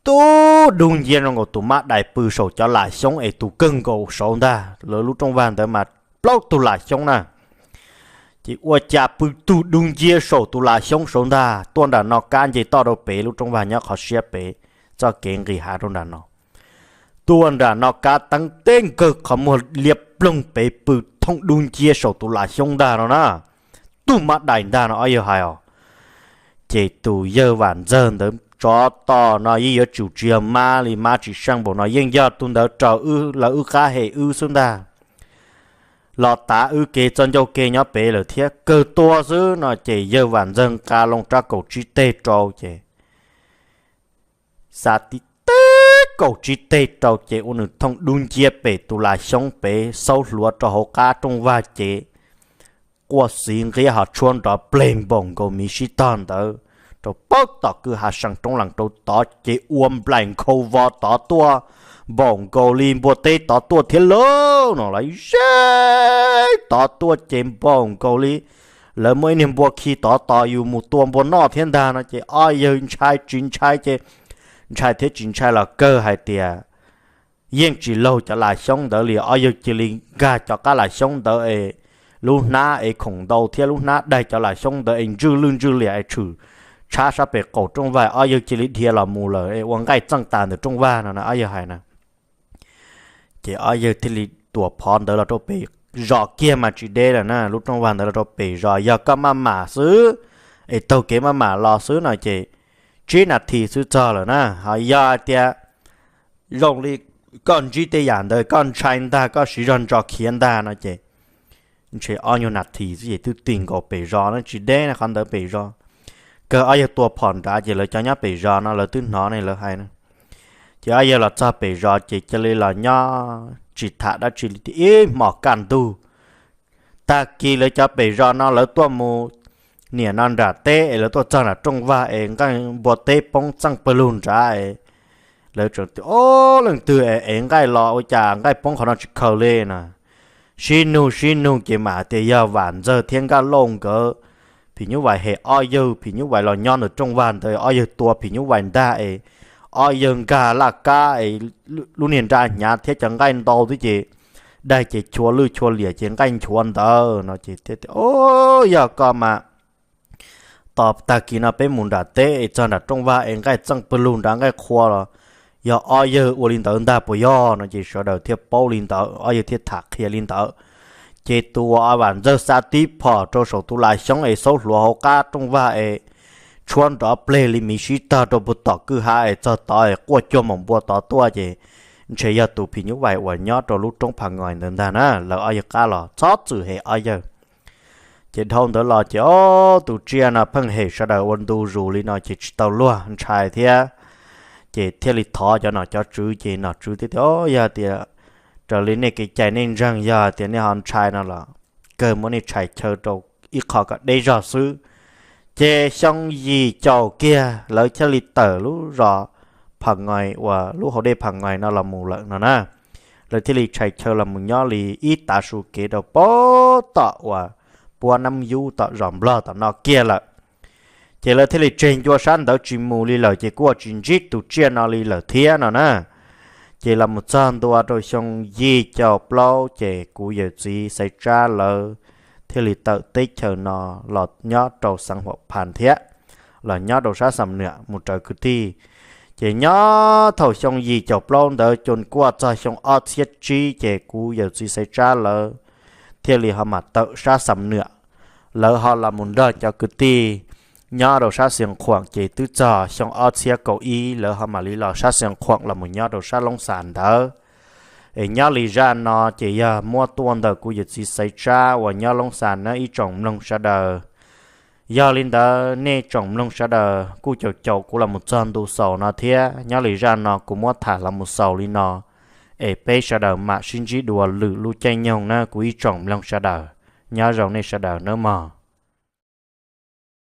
tub dub ncia zoo nkaus tus mab dais pw saum cov lam xyoob es tus kawg nkaus saud ntag. Lawv lub rooj vag ntawd mas plaub tug lam xyoob na. Ces ua cas pw tug dub ncia saum tus lam xyoob saud ntag, tuaj nram no kab nce toj rau pem, lub rooj vag nyob qhov siab pem, txoj kev nqis hav rau nram no. Tuaj nram no kab teeb teb nkawg qhov muag liab ploog pem pw thooj dub ncia saum tus lam xyoob ntag no na. Tug mab dais ntag no ob yawg hais os. Ces tus yawg Vam Ntxawg ntawd tsov tos no yeej yuav tsum tsis yog mab li, mab tsis seej npaum no yeej yog tus ntawd raws wb, lawv wb qab hem wb xwb ntag. Los tav wb kev txoj ncauj ke nyob pem lawm thiab, kawg tua xwb no ces yawg Vam Ntxawg nqa loo rab kaum tsib teg rau ces xa tib teg kaum tsib teg rau ces ua nws thooj dub ncia pem tus lam xyoob pem, xaub hluav rau hauv qab rooj vag ces quaj xiv nqiab ho tshuab nrov pleg npaum nkaus miv sib tog ntawd rau pab tom kwj ha seev roob lees rau tod ces ua nplaim nkhaus vos tod tuaj npaum nkaus li npua teb tod tuaj thiab lauj no los ze tod tuaj ces npaum nkaus li lawv muaj ib niag npua khi tod tos yus mus tua npua noj thiab ntag no ces ob yawg ntshai tsis ntshai ces ntshai thiab tsis ntshai los kawg hais tias yeej tsis laug cov lam xyoob ntawd li, ob yawg cia li nkag cov qab lam xyoob ntawd es lub hnab es khoom ntau thiab lub hnab daig cov lam xyoob ntawd es ntswj lwj ntswj liam es tshwm tshab sab pem qaum rooj vag, ob yawg cia li dhia los mus lawm es ua nqaij txeej tas ntawm rooj vag no na ob yawg hais na. Ces ob yawg thiaj li tuam phov ntawd los rau pem zos kiag mas tsis deb lawm na, lub rooj vag ntawd los rau pem zos yog koj maj mam xwb es taug kev maj mam los xwb no ces tsib nas this xwb txog lawm na. Ho yog hais tias zoo li koj ntsib tej yam ntawd koj ntshai ntag koj siv zog ntso khiav ntag no ces ntshe ob nyuag nas this xwb ces twb tig nkaus pem zos na, tsis deb na qhov ntawd pem zos. Kawg ob yawg tua phom nrad ces lawv cov nyob pem zos no lawv twb hnov ne lawv hais na. Ces ob yawg los txog pem zos ces cia li los nyob tsis tham dab tsi li ib hmos kaj ntug. Tag kis lawv cov pem zos no lawv tuaj mus niam no nram teb es lawv tuaj txog nram rooj vag es nqaij npua teb poob txeej pawg lug nrad es lawv tseem tias, o, leej twg es ev nqaij los ua cas nqaij poob qhov no tsis khaws li na. Sib nug sib nug ces mam hais tias yog Vam Ntxawg thiab Nkaj Lauj nkawd phim nyuj vais hem ob yawg, phim nyuj vais los nyob ntawm rooj vag ntawd ob yawg tua phim nyuj vais ntag es ob yawg nkag laj kab es lub niag nra hnyav thiab cov nqaij ntau twb ces daig ces chua lwj chua liam ces nqaij nchuav ntawd no ces thiaj tias, o, yog koj mas tos tag kis no peb mus nram teb es txog nram rooj vag es nqaij txeej pawg lug nrad nqaij qhua los yog ob yawg ua li ntawd ntag puas yog no ces sawv daws thiaj paub li ntawd, ob yawg thiaj tham qhia li ntawd. Ces tus uas Vam Ntxawg xa tib phom rau saum tus lam xyoob es xaub hluav hauv qab rooj vag es tshuab nrov pleg li miv sib tog rau puag tom kwj ha es txog tod es quaj cuag maum npua tod tuaj ces ntshe yog tus phim nyuj vais uas nyob rau lub roob Pham Ngois ntawd ntag na, lawv ob yawg qab los txhob txwm hem ob yawg. Ces dhau ntawd los ces ob tus tsiaj no pheej hem sawv daws ua ntu zus li no ces tsis tau luag ntshai thiab. Ces thiaj li thov cov nom cov tswv ces nom tswv thiaj tias, o, yog tias raws li nej kev cai nej ntseeg yog tias nej ho ntshai no los kawg muab nej tshais chaw rau ib qho kom deb zog xwb. Ces xyoo yim caum kiag lawv thiaj li tawm lub zos Pham Ngois uas lub hauv dej Pham Ngois no los mus lawm no na. Lawv thiaj li tshais chaw los mus nyob li ib tav su kev rau puag tom uas puab Nab Yub tom zos Nplog tom no kiag lawm. Ces lawv thiaj li tseg ncua sab ntawd tsis mus li lawm ces kuj tsis ntsib tus tsiaj no li lawm thiab no na. Ces los mus txog ntua rau xyoo yim caum plaub ces kuv yawm txiv Xaiv Tsab lawv thiaj li tawm teb chaws no los nyob rau xeev Huam Phan thiab, los nyob rau sab Xam Nwam mus raws kwv tij. Ces nyob thaum xyoo yim caum plaub ntawd cua kuaj txog xyoo ob txhiab tsib ces kuv yawm txiv Xaiv Tsab lawv thiaj li ho mam tawm sab Xam Nwam. Lawv ho los mus nrog cov kwv tij nyob rau sab Xias Khuam ces twb txog xyoo ob txhiab kaum ib lawv ho mam li los sab Xias Khuam los mus nyob rau sab Loob Xas ntawd. Es nyob li zaj no ces yog muab tuaj ntawm kuv yawm txiv Xaiv Tsab uas nyob Loob Xas na ib tsoom mloog sawv daws. Yog li ntawd nej tsoom mloog sawv daws kuj caum caum kuv los mus txog ntu xaus no thiab. Nyob li zaj no kuv muab tham los mus xaus li no, es peb sawv daws mam sib ntsib dua lwm lub caij nyoog na kuv ib tsoom mloog sawv daws. Nyob zoo nej sawv daws nawb mog.